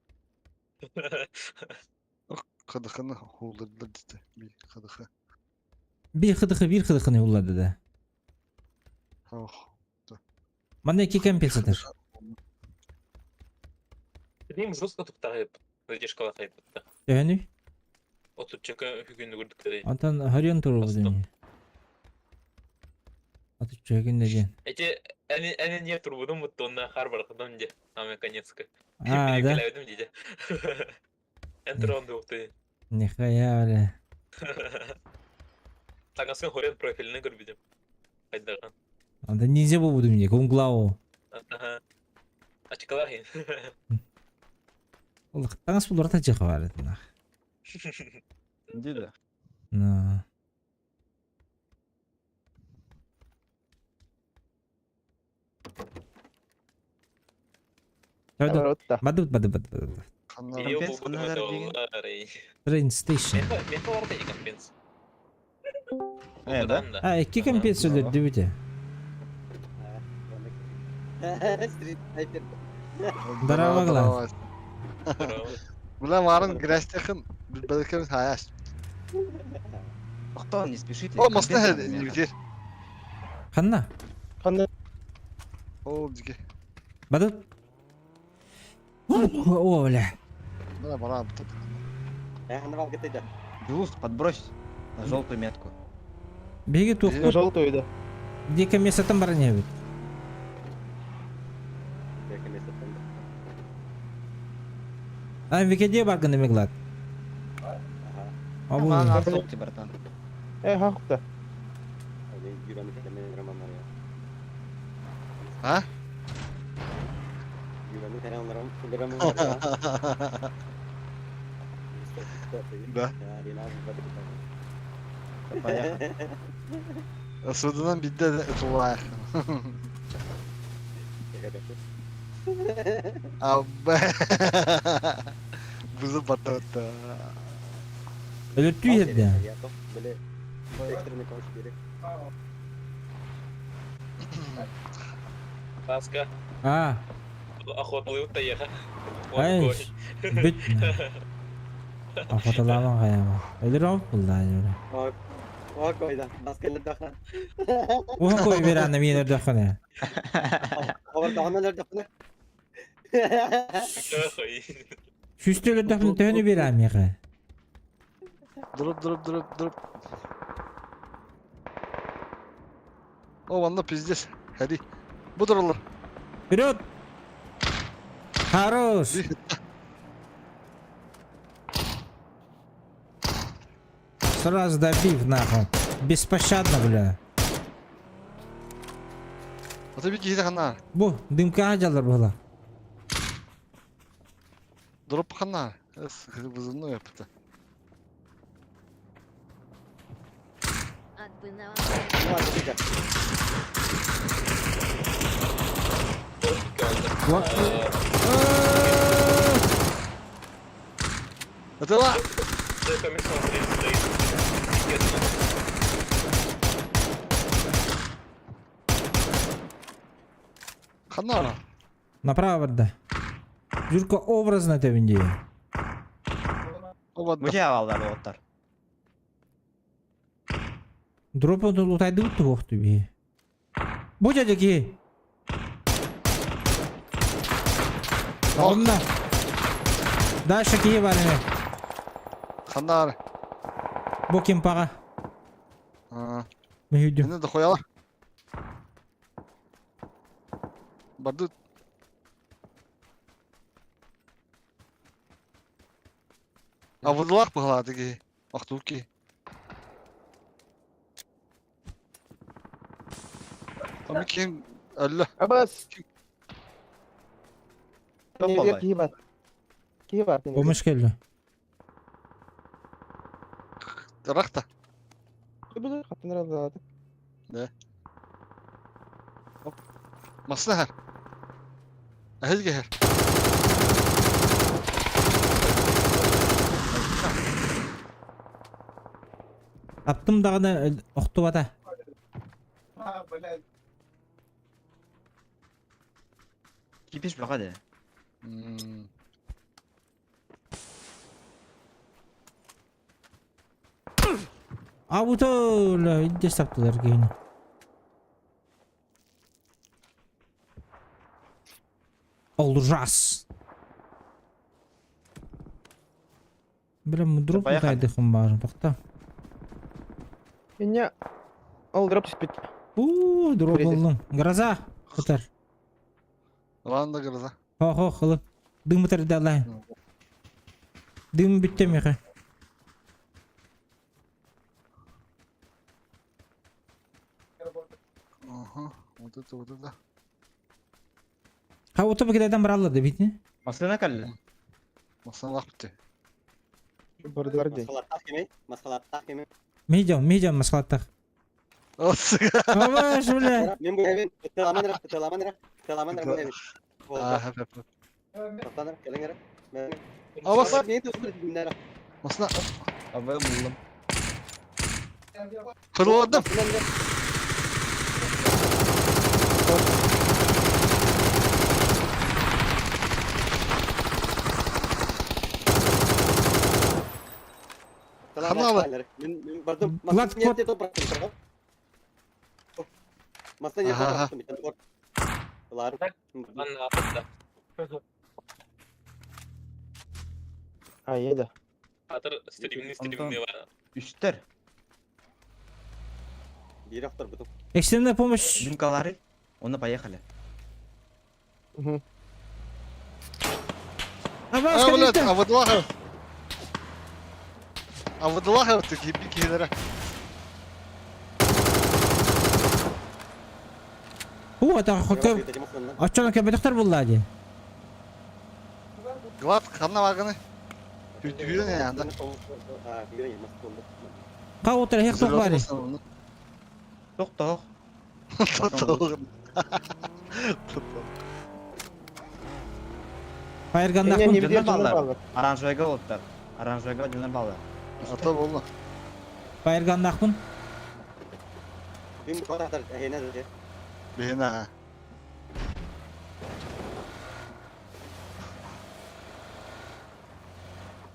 Хыдыхыны хууллардылар дите. Би хыдыхы. Биир хыдыхы биир хыдыхыны улларды да. Ох. Манна икки компенсатор. Билим жестко туктаҕайып, выдержкала хайбытта. Төһөнүй? Отуччака үһүгүн үгүрдүктэрэй. Онтон хорьон туругу Бастым. дени. Отучча күн диэн. Эти эни эни не турбудум бутта онна хар бархадам де. Аме конецка. А, да? Келебедим диде. Эн туругун дуухты. Нихуя, бля. Таҥасын хорен профилini көрбүтүм. Хайдаҕан. Анда ниндзя буолбутум дии, кунглау. Аха. Ачыкалар хин. Ол таҥас булларата дьиэхэ баар этинах. Ди да. На. Оборотта. Бадыбыт, бадыбыт, бадыбыт. Ханна Ее Компенс булбутум ханна это деген? олар. Train station. Меха барда и компенс. Э, да? А, икки компенс өлөрдүбүт ээ. Стрит Файтер. Здорово, Глав. Бля, марын грязтехин билбелкем хаяш. Охтон, не спешите. О, моста компенс надо меха. нигде. Ханна? Ханна О, диге. Бадыбыт. О, бля. Бля, бара бут. Ханна балгытыда. Дулус, подбрось на желтую метку. Биһиги туохпут желтую да. диэки местотын баран иһэбит. А, Викидия баргын эмиглат. Маған Абу. артық братан. Э, хахта. А? Да. Поехали. Суданан бидде тулаах. Абба. Бузу батта. Өлөртүү иһэрдэ. Ласка. А, Охоталыы таеха. ай, бүт. Охоталааман хайама. Өлөрөм булла өлөрө. Койда, баскелер дахна. Уһун кой беранна миин өрдөххүнэ. Хабар дахна дахна. Сүүстэ өлөрдөхпүнэ төһөнү биэрээ миэхэ? Дроп, дроп, дроп, дроп. О, манна пиздец. Хәри. Бу туралар. Вперед! Хорош! Сразу добив нахуй. Беспощадно, бля. Ата бир киһи ханна. Бу, дымка дьаллар була. Дроп ханна. Эс, вызывной yaptı. Атбына Var bir Атала. стоит. Ханна. Направо барда. Юрка образно тэбинди. Оба. Бу алар оттар. Дропон лутайды туохту би. Бу дядя ки. Онна. Дальше кие бар эме. Ханна. Бу ким пага. Аа. Мехүдү. Эне дохуяла. Барды. Авыдылар быһалааты киһи. Охтуу киһи. Ами ким өллө. Абас. Топ Киһи болбай. киһи бар. Киһи бар. Помощь келди. Рахта. Хаттын разлады. Масына хэр. Әһилге хэр. Аттым даганы охтубата. Кипиш бака де. Абутола идде саптылар кийин. Олжас. Бля, дроп Поехали. лутайды бар. Токта. Меня ол дроп түспүт. У, дроп Привет. болдум. Гроза. Кытар. Ланда гроза. Хо хо хылы. Дым бітір далай. Дым бүтті меха. Ага. Вот это, вот это. Ха оты бекеден баралар да бит не? Масына калла. Масына лах битти. Бардылар дей. Масхалаттах кемей. Масхалаттах кемей. Мейдем, мейдем масхалаттах. Абаш, бля. Мен бу эбин. Ытталаман ра, ытталаман ра. Ытталаман ра бу эбин. Аа, хэп хэп. Тоқтаныр, келеңер. Мен. Абас. Мен достар диннер. Масына. Абы булдum. Fırladım. Ханалы. Мен бардым. Влад, Масна не то Масна не Ага. то Лар. Анна атта. А, еда. Атыр стримни стримни бар. Үстер. Бир автор буту. Экстренная помощь. Дымкалары. Оны поехали. Угу. Абаш, А, блядь, конечно. авыдылах. Авыдылах ты кипи килere. У, ата хокка. Аччан кебетектер булла ди. Глад ханна ваганы. Түйрен янда. Ка отыр хек ток бар. Ток ток. Фаерганнах Не, не Дьоннор видел, баллар. баллар. Оранжевыйга болуптар. Оранжевыйга дьоннор баллар. Ата болду. Фаерганнахпын. Бим катар эхене. Бена.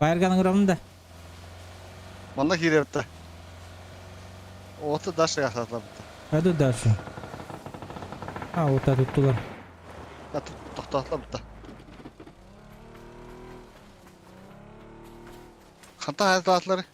Фаерганның урамында. Манна кирепти. Оты дальше ясатлапты. Пойду дальше. А, вот так туттулар. Я токтотлапты. Ханта хататлары.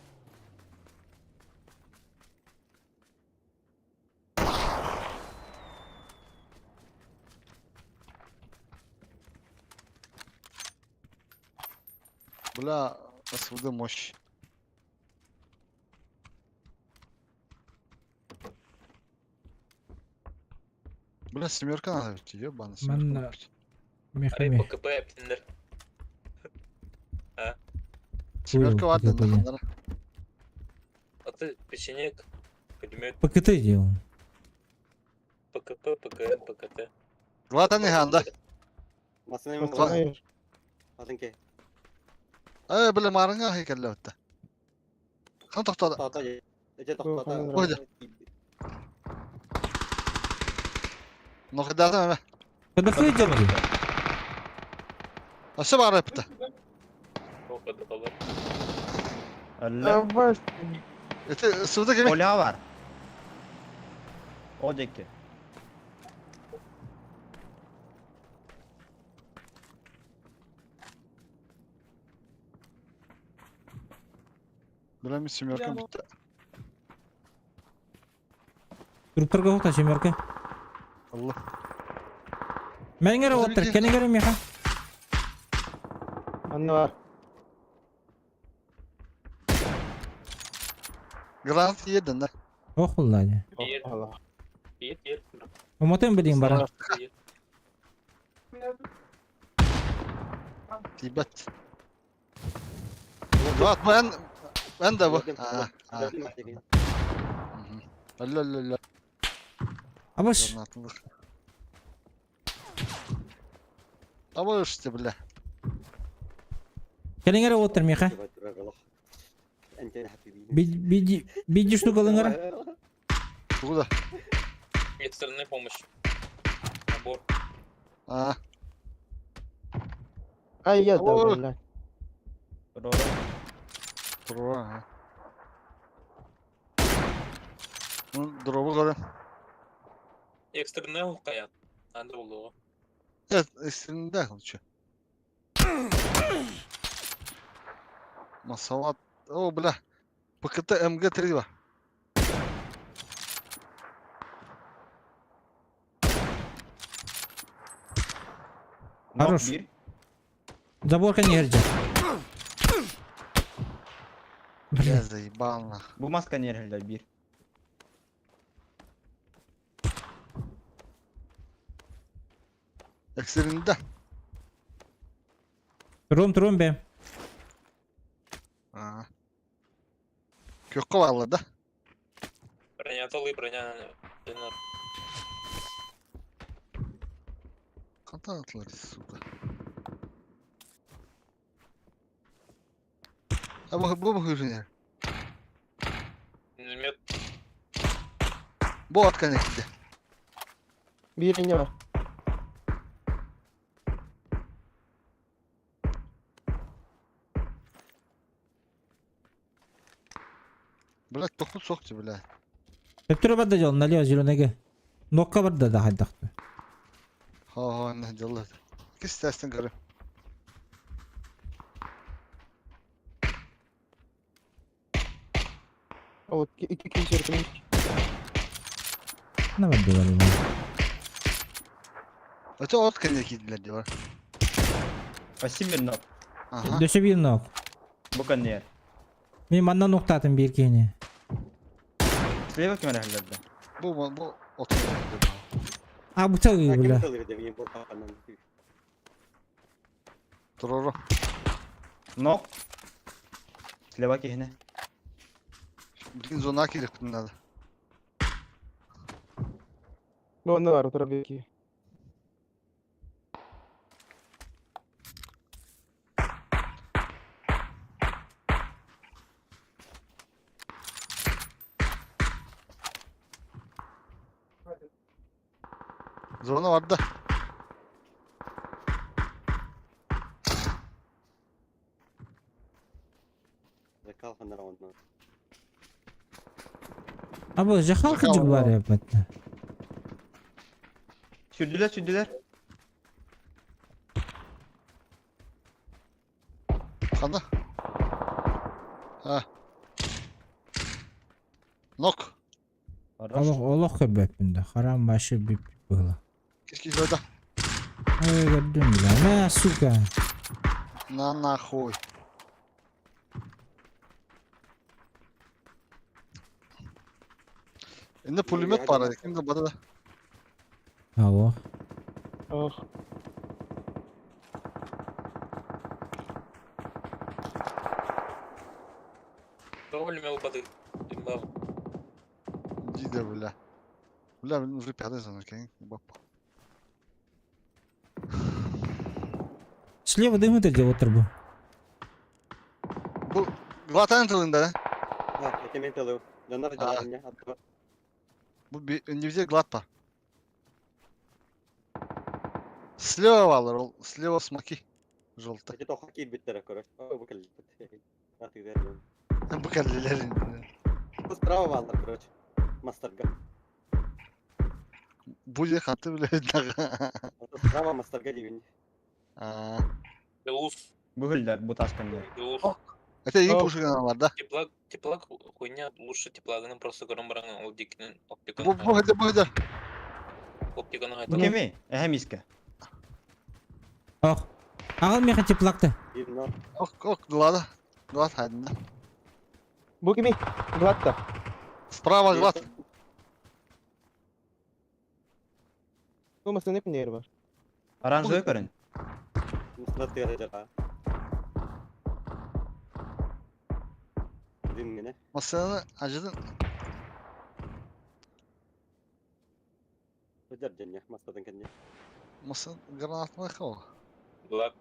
Бля, СВД мощь. Бля, семерка надо ведь, ебаный семерка. Манна- купить. Арай Мехами. ПКП эптиннер. Семерка Понял, ладно, понял. нахуй, А ты печенек, пулемет, ПКТ делал. ПКП, ПКМ, ПКТ. Глата не ганда. Масына Пацаны, Атынке. Э, бля, марыңа хейкелле өттө. Хан тоқтады. Тоқтата. Эже тоқтата. Қойды. Нохидата эме. КДХ дерги. Асы бар эпти. Ох, Өллө. Давай. Эти СВД кеми? Оля бар. О диэки. Бля, мен семерка бітті. Труптарга хота семерка. Алла. Менгер оттар, кенегер меха. Анна бар. Гранат едin да. Ох, булла. Бир, Алла. бир, бир. Умотын билин бара. Бир. Тибет. Влад, мен мен да бу. А, а. Алла, алла, алла. Абаш, Гранатылык. Абаш ты, бля. кенегер оттар меха. Биди биди штука лынгара. Тугуда. Экстренная помощь. Набор. А, Ай, я да, Ой. блядь. Туруора. турура. Ну, дробу көрө. Экстренная ухая. Надо было. Evet, ekstremde лучше. Масалат. О, бля. ПКТ МГ-3 бар. Нок Хорош. бир. Забор кенегер же. Бля, заебал нах. Бу маска нерхеллер бир. Ekstremde. Трум трум бе. А. Көккө барлар да. Броня толы, броня. Динар. Кантан атылар, сука. А бу бу бу хүрүнер. Пулемет. Бу аткан экиде. Бир не бар. Бля, тохут сокчу, бля. Өттүрө барда жол, налево зеленыйга. Нокка барда да хайдакты. Ха ха, не дела. Кис тестен көрө. А вот iki kişi yardım. На барда бар. Өтө аткан экиделер деп бар. Спасибо нок. Аха. Дөсө бир нок. Бу кеннер. Мен манна ноктатын бир кени. Слева кемерхеллер да. Бу бу аткан экиде. А бу чагы бля. Турура. Нок. Слева кихине. Блин, зона керек надо. Бу анна бар, отура бир ки. Зона бар да. А бу жахал кыжык бар япатты. Сүрдүлэр сүрдүлэр. Қанда? А. Нок. Хорош. Олох олох көрбөппүн да. Харам башы бип была. Кишки жойда. Ой, көрдүм бля. Мә, сука. На нахуй. Инде пулемет бар, ким да бары да. Алло. Ох. Довольно воды. Дымбал. Диде бля. Бля, блин, уже пятый звонок, я бап. Слева дым это дело трубу. Бу Глатан тылында да. А, это мен тылы. Донар А. жана атты. Бу не глад бар. Слева алар, ол слева смоки. Желтый. Это тоха кип биттер, короче. О, бу кел. Аты дер. Бу кәллелер. Бу справа балдар, короче. Мастерга. Бу же хаты бля. Справа мастерга дибин. А. Белус. Бүгүллэр бу тасканнар. Белус. Это и О. пушканы бар да. Теплак, теплак хуйня, лучше теплаганы просто көрөн баран ол дикинен оптиканы. Бу бу хәдә бу хәдә. Оптиканы Бу хайта. кеми? Эһэ миска. Ох. Ағыл меха теплакты. Бир но. Ок ок глада. Глад хәдә. Бу кими? Гладта. Справа глад. Бу масына ким нери бар? Оранжевый көрүн. Мустар тыгара жага. Дим мене. Масаны ажыдын. Өдөр дөнья мастадан кенде. Масы гранатны хо. Глад.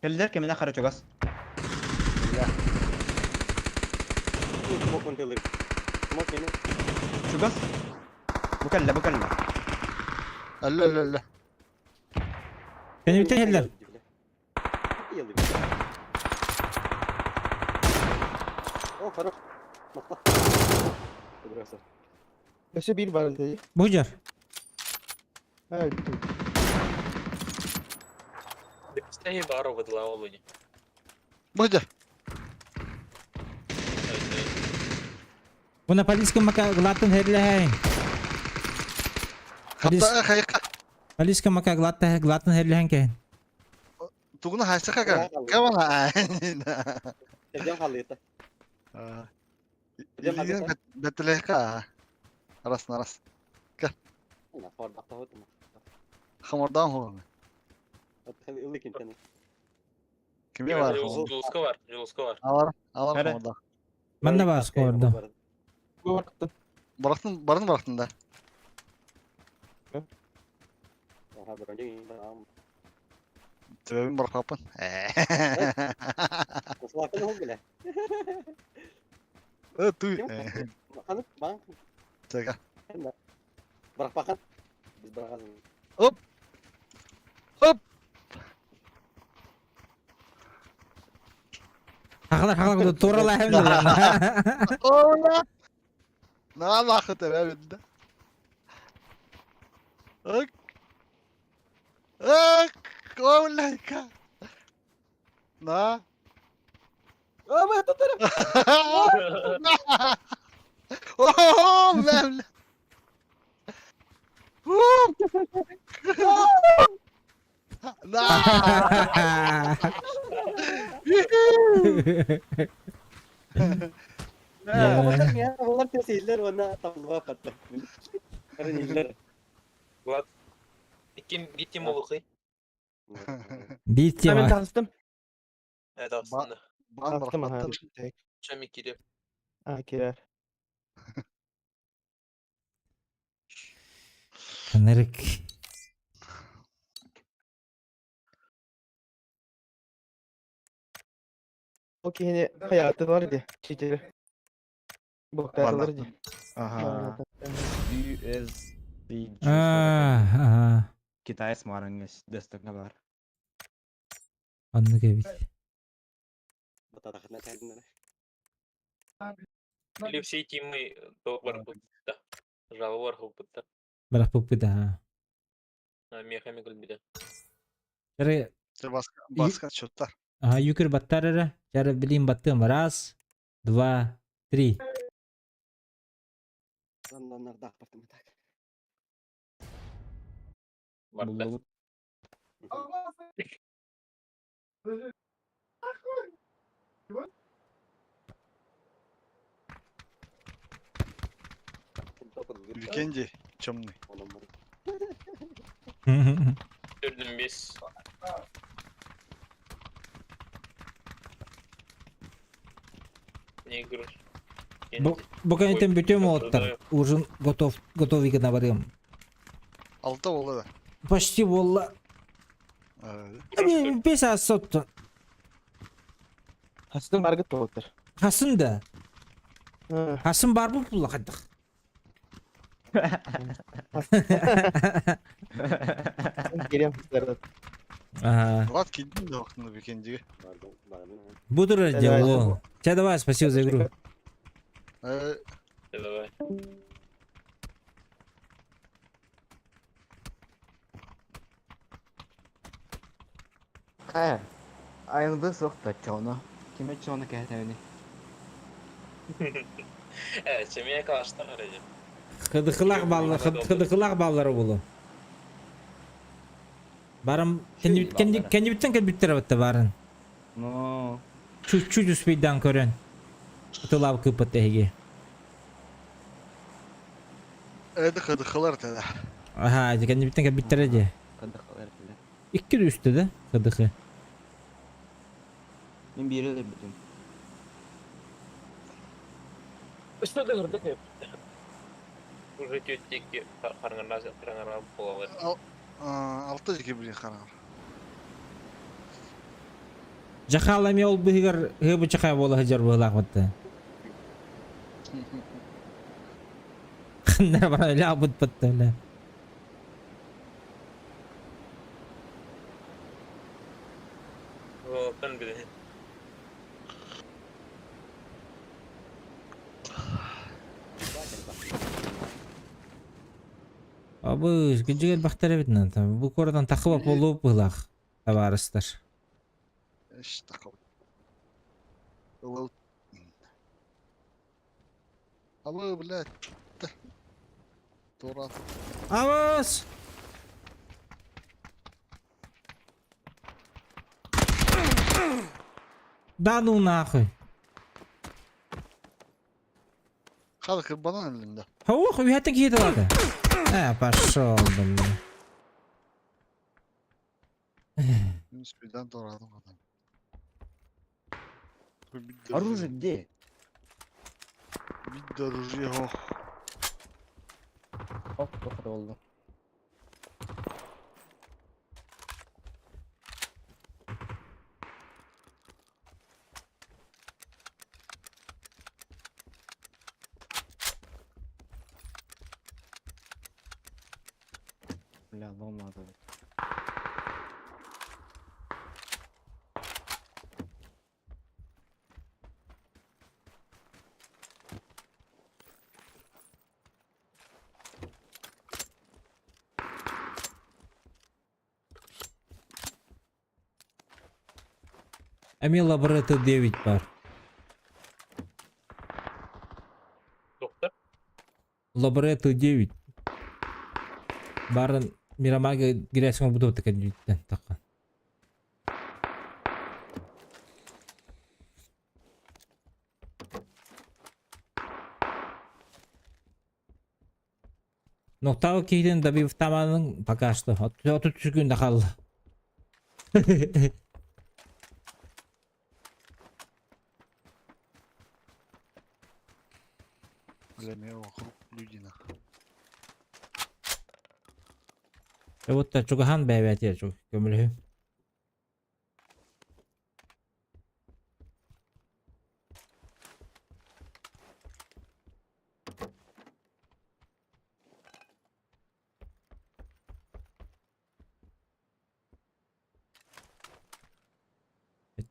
Кэллэр кемине хара чугас. Бля. Смок он тылы. Смок мене. Чугас. Бу кэллэ, бу кэллэ. Әллә әллә әллә. Кәнебіттен хеллер. О, хорош. Масла. Добрался. Өсө бир бар dedi. Бұжар. Ha, bitti. Депстей бары выдала олуни. Бу хәдә. Бұна полиска мака глаттын херләһәйін. Хатта хайка. Полиска мака глатта глаттын херләһән кәһен. Тугны хайсы хака. Кабана. Эдем халыта. Илген бәтләйка. Арас нарас. На форда тахот. Хамардан хо. Ылык интене. Киме бар? Жолуска бар, жолуска бар. Алар, алар Хәрә. хамарда. Манда бар скорда. Бу вакытта. Барактын, барын барактын да. Аха, броня. Төбәбин баракпын. Мастадан хол биле. Э, туй. Ханып, бан. Чага. Барак бахан. Биз бараган. Оп. Оп. Хақалар хақалар турала хәм. Ола. На лахы төбәбин да. Ок. Ок, ола. На. Ама татара. О, бля, бля. На. Олар тесейлер оны табылға қатты. Караниллер. Глад. Ким битим олухи. Бит Мен тема. таныстым. Это aslında. Бан Таныстым аха. барактын. Так. Чами кире. А, кирер. Нерек. О кихини hayatı var di. Çiçeri. Boktarlar di. Аха. USD. Аа, Китай смарыңыз дестокна бар. Анны кебит. Батадахына тәлінер. Или все тимы то бар бутта. Жалвар бутта. Барак пупыда. Мехами гүлбиде. Жары Баска, баска чоттар. Ага, юкер баттарара. Жары билим баттым. Раз, два, три. Ланнарда апартым так. Барда. Буллубут. Викенди темный. Төрдүн бес. Негр. Бу бу кэнниттэн бүтүөм уолаттар. Ужин готов, готовый гына барыам. Алта буолла да. Почти буолла. Бес аас соттун. Хастың баргыт болуптар. Хасын да. Хасын бар бу була хайдах. Керем хастарда. Ага. Влад кидин да вақтында Викендиге. Буду Давай. дело. Тебя давай, спасибо за игру. Давай. Хайа. Айылды суох чоно. Киме чоно кэһэтэбини. Э, чемия калаштан арайым. Хыдыкылах баллар, хыдыкылах баллары булу. Барым kendi kendi kendi bitten kendi bitter batта барын. Но. Чуть-чуть успейдан көрөн. Тылав кыпыт эге. Хыдыкылар тәдә. Ага, kendi bitten kendi bitter эде. Кыдыкылар тиле. Икки үстü да хыдыкы. Мин бири өлөрбүтүм. Что ты говоришь? Уже тетики харангана харангана болалар. Алта жеке билин хараңар. Жахала ми ол быгар хыбы чахай бола хажар булак батта. Ханнар бара ля бут батта ля. Волтан биле. Абы, күнжігер бақтар бит там. Бу корадан тақып болуп булак. Табарыстар. Иш тақып. Абы, блядь. Тура. Абыс! Да ну нахуй. Хады банан элінде. Ох, уятын кейді алады. Ә, пошел, блин. Мен торадым адам. Оружие где? Бидде оружие хох. Оп, тоқта болду. Бля, лом надо. Эми лабораты 9 бар. Доктор. Лабораты 9. Барын Мирамага гирәсең буду тәкән жүттән таққан. Ноктау кейден добив таманың пока что. Отут күн дә қалды. Бля, меня вокруг люди нах. Вот та чугахан бәбәт чуг көмөлһү.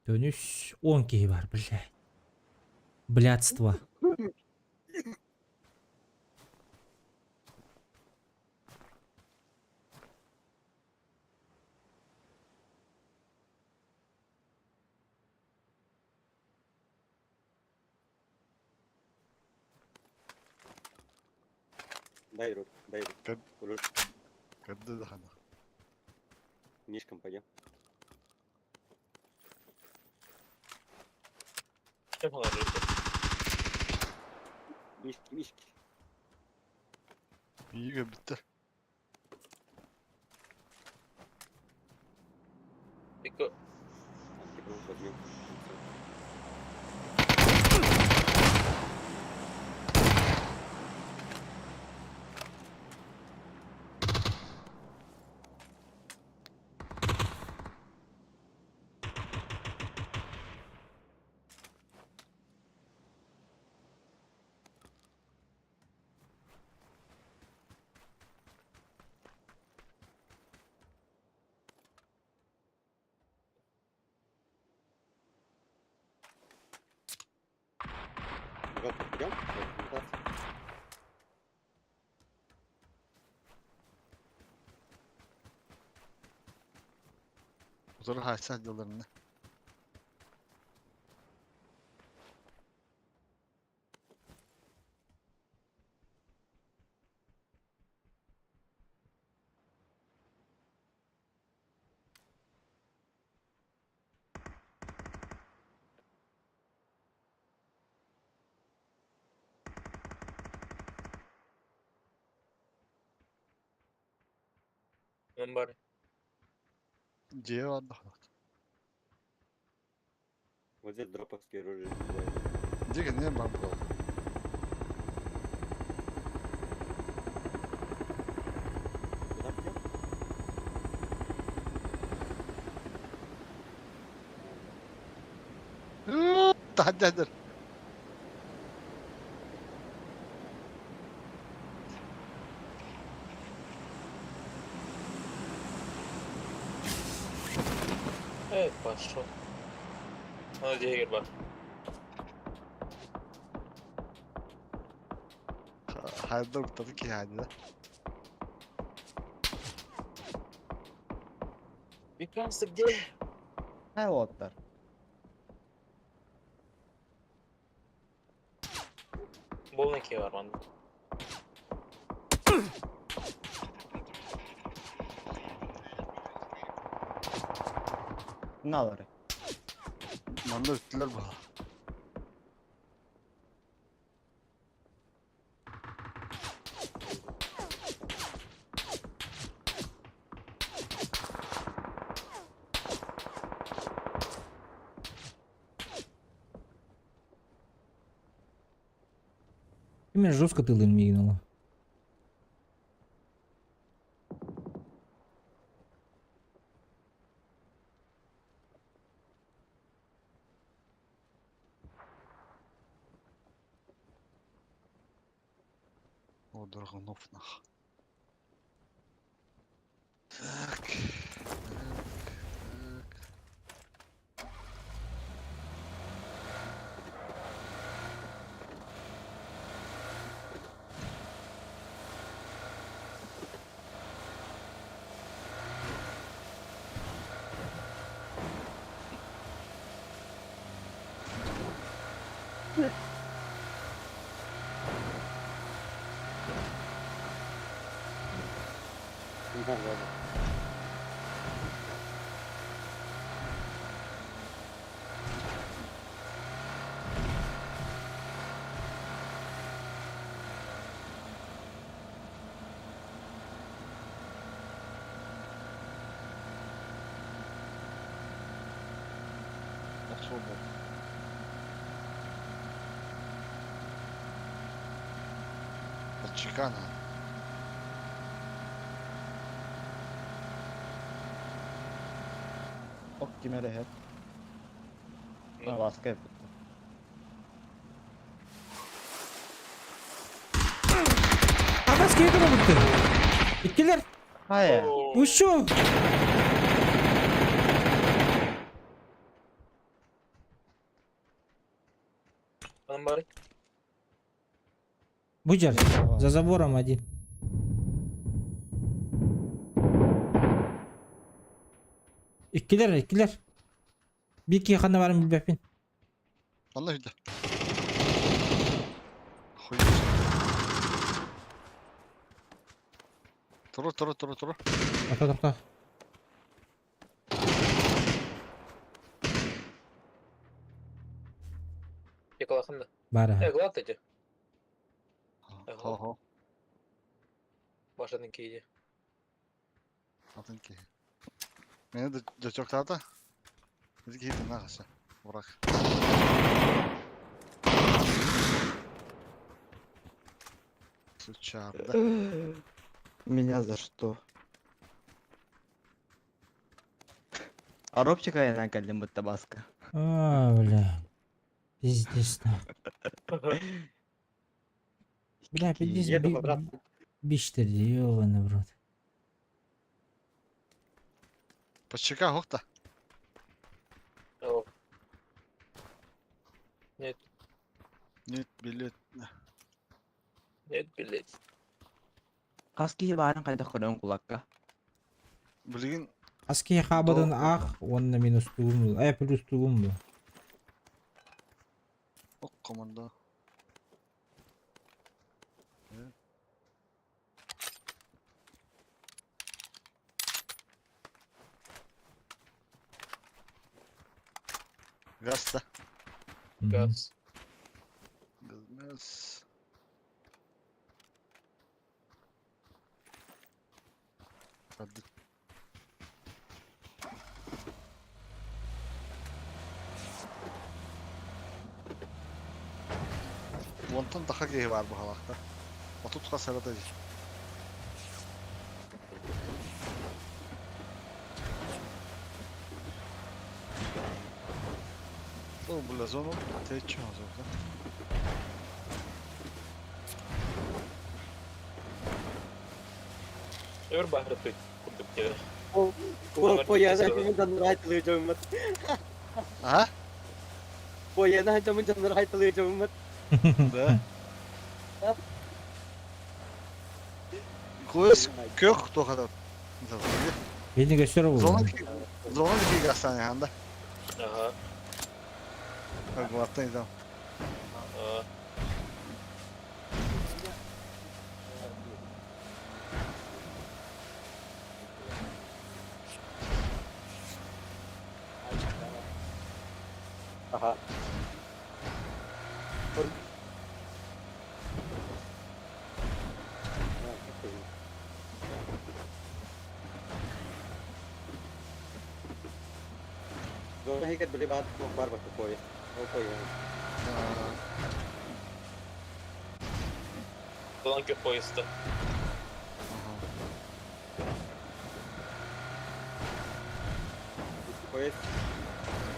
Дönüş 10 киһи бар, бля. Блядство. Дай руку, дай руку. Когда дахана. Мишкам пойдем. Ким олорор? Мишки, мишки. İyi bitti. Икки Там типа возьмем. Ребята, идем? Uzara haysan yollarını. Номер. C vardı. Вот здесь дроповские ружья. Diyor ki niye ben burada? Куда пойдем? Hadi hadi. Эй, пошел. Ну, где бар? Hayırlı tabii ki yani. Виканцы где? Хайа уолаттар. Болники бар манна. Налары. Manda bittiler bu. Ты меня жестко тылын мигнула. O Dragunov nah. Tak. Tak. Tak. Да, да, да. Nasıl oldu? Çıkan ha. Ок ким эрэ иһэр. Ласка эппит. Абас киһи бутту. Иккилэр. Хайа. Ушел. Номер. Буджар. За забором один. Иккилэр, иккилэр. Бир киһи ханна баарын билбэппин. Allah billah. Хуй. Туру туру туру туру. Тоқта, тоқта. ханна? Баар Э, аһа. Глад эти. Хо-хо. Башатын киһи. Атын киһи. Мени дьочоктаата. Ити киһи тыҥа хаса. Враг. Сучарда. Меня за что? Аробчик айынан кэллим бытта баска. А, бля. Пиздец нахуй. Бля, пиздец. Еду обратно. Биштер, ёбаный в рот. Почека хохта. О. Нет, Нет, билет. нет, билет. Хас киһи баарын хайдах көрөн кулакка. Билигин Аски хабадан ах, уонна минус тугум бу. Э, плюс тугум бу. ок команда. Гаста. Мгм. Газ. Газ. Hadi. Онтон таха киһи баар баһалаахта. Отут хас эрэ дии. Ол бля зону тэччи хозорда. Өр баһырыппыт курдук диэн. Пояна дьоммун дьоннор дьоммут. Аха? Пояна дьоммун дьоннор хайтылыы дьоммут. Да. Куес көх тохада. Бени көстөр Зона бу. зона ки гастан ханда. Ага. Глаттан идам. А, Ага. Зона хикет били баат бар бatu поезд. Ол поезд. Зона көх поезда. Поезд.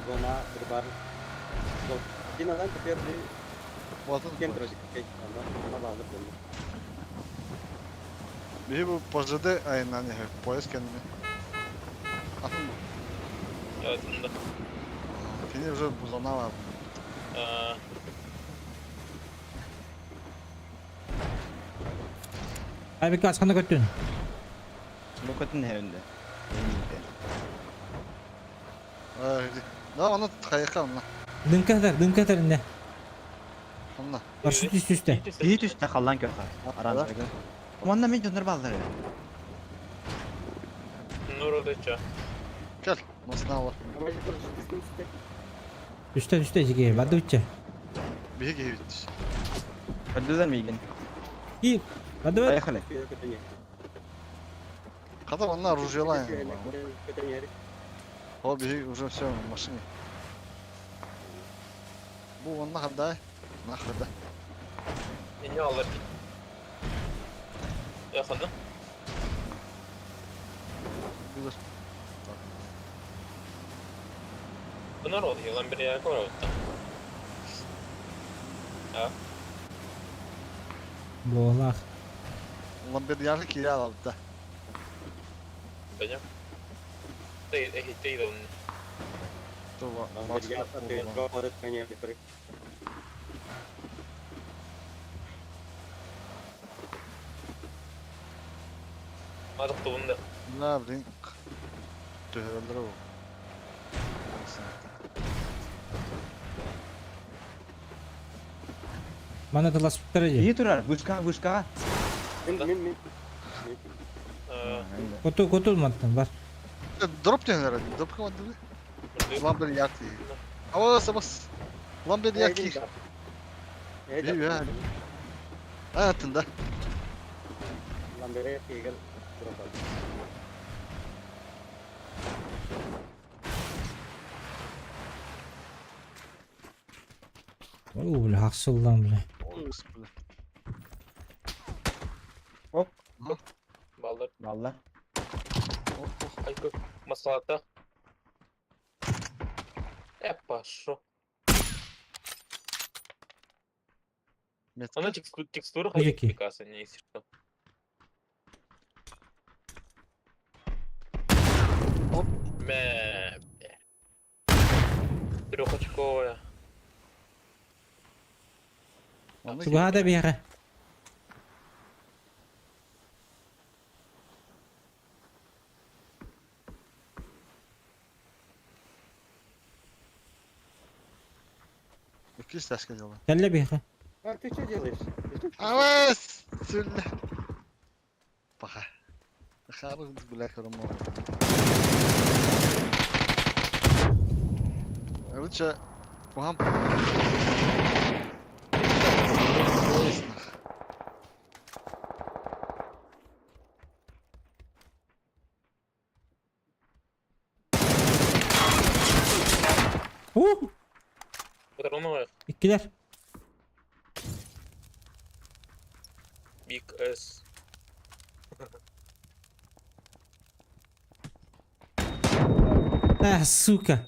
Зона бір бар. Динадан теперь Ватын. кем трожик. Ана базар дем. Биһи бу пожиды айынан яһы поезд кенне. Атын Evet, bunda. кини уже бу зона бар. А, Ай, бек асхана көттүн. Бу көтүн herinde. Да, оны хайка онна. Дымка дымка инне. Онна. Маршрут үст үстэ. Киһи түстэ халлан көхө. Аран Онна мен дьоннор бааллар. Нуродыча. Кел, масна бар. Үстэ үстэ жиге, бады үтче. Биһи киһи бит. Көрдүлэр миигин. И, бады бат. Поехали. Ката онна оружие О, биһи уже все в машине. Бу онна хандай. Нахрда. Не алар. Я ханна. Билер. Bunlar oldu. Yılan bir yer var orada. Буолах. Улан бир яры кире алды. Benim. Değil, ehit değil onun. Тула. Madık da bunda. На, блин. Төһөрөлөр бу. Мана таласпыттар эди. Киһи турар. Вышка, вышкаҕа. Мин мин мин. Коту коту маттан бар. Дроп төһөрөлөр. Дроп кымады. Улан бир яры. Ава сабас. Улан бир яры. Бии Атын да. О, бля, хахсыллан, бля. Оп. Баллар. Баллар. Айкы. Масалата. Пошел. Метка. Она текстура Ой, какие. прекрасная, не если что. Оп. Мэ, бля. Трехочковая. Оны Чугаһа да биэхэ. Иккис таска дела. Кэллэ биэхэ. А ты что делаешь? Авас! Сүллэ. Паха. Харах бля хромо. Короче, кухам. Уу! Патроновая. Иккилэр. Биг С. А, сука.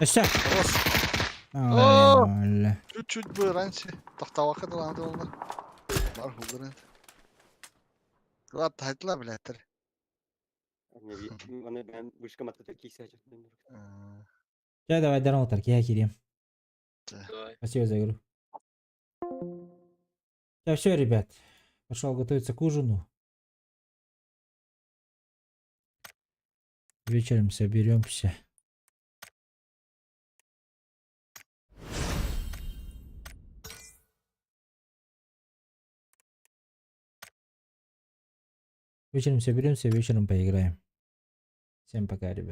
Өссө. Рос. О! Ой, Чуть-чуть бы раньше. Тохтавака дала олна. Бар хулдырын. Клад хайтла блядь. Аны мен вышка матата кийсе Чэ, давай даром киһэ кириэм. Давай. Спасибо за игру. Так, все, ребят. Пошел готовиться к ужину. Вечером соберемся. Вечером соберемся, вечером поиграем. Всем пока, ребят.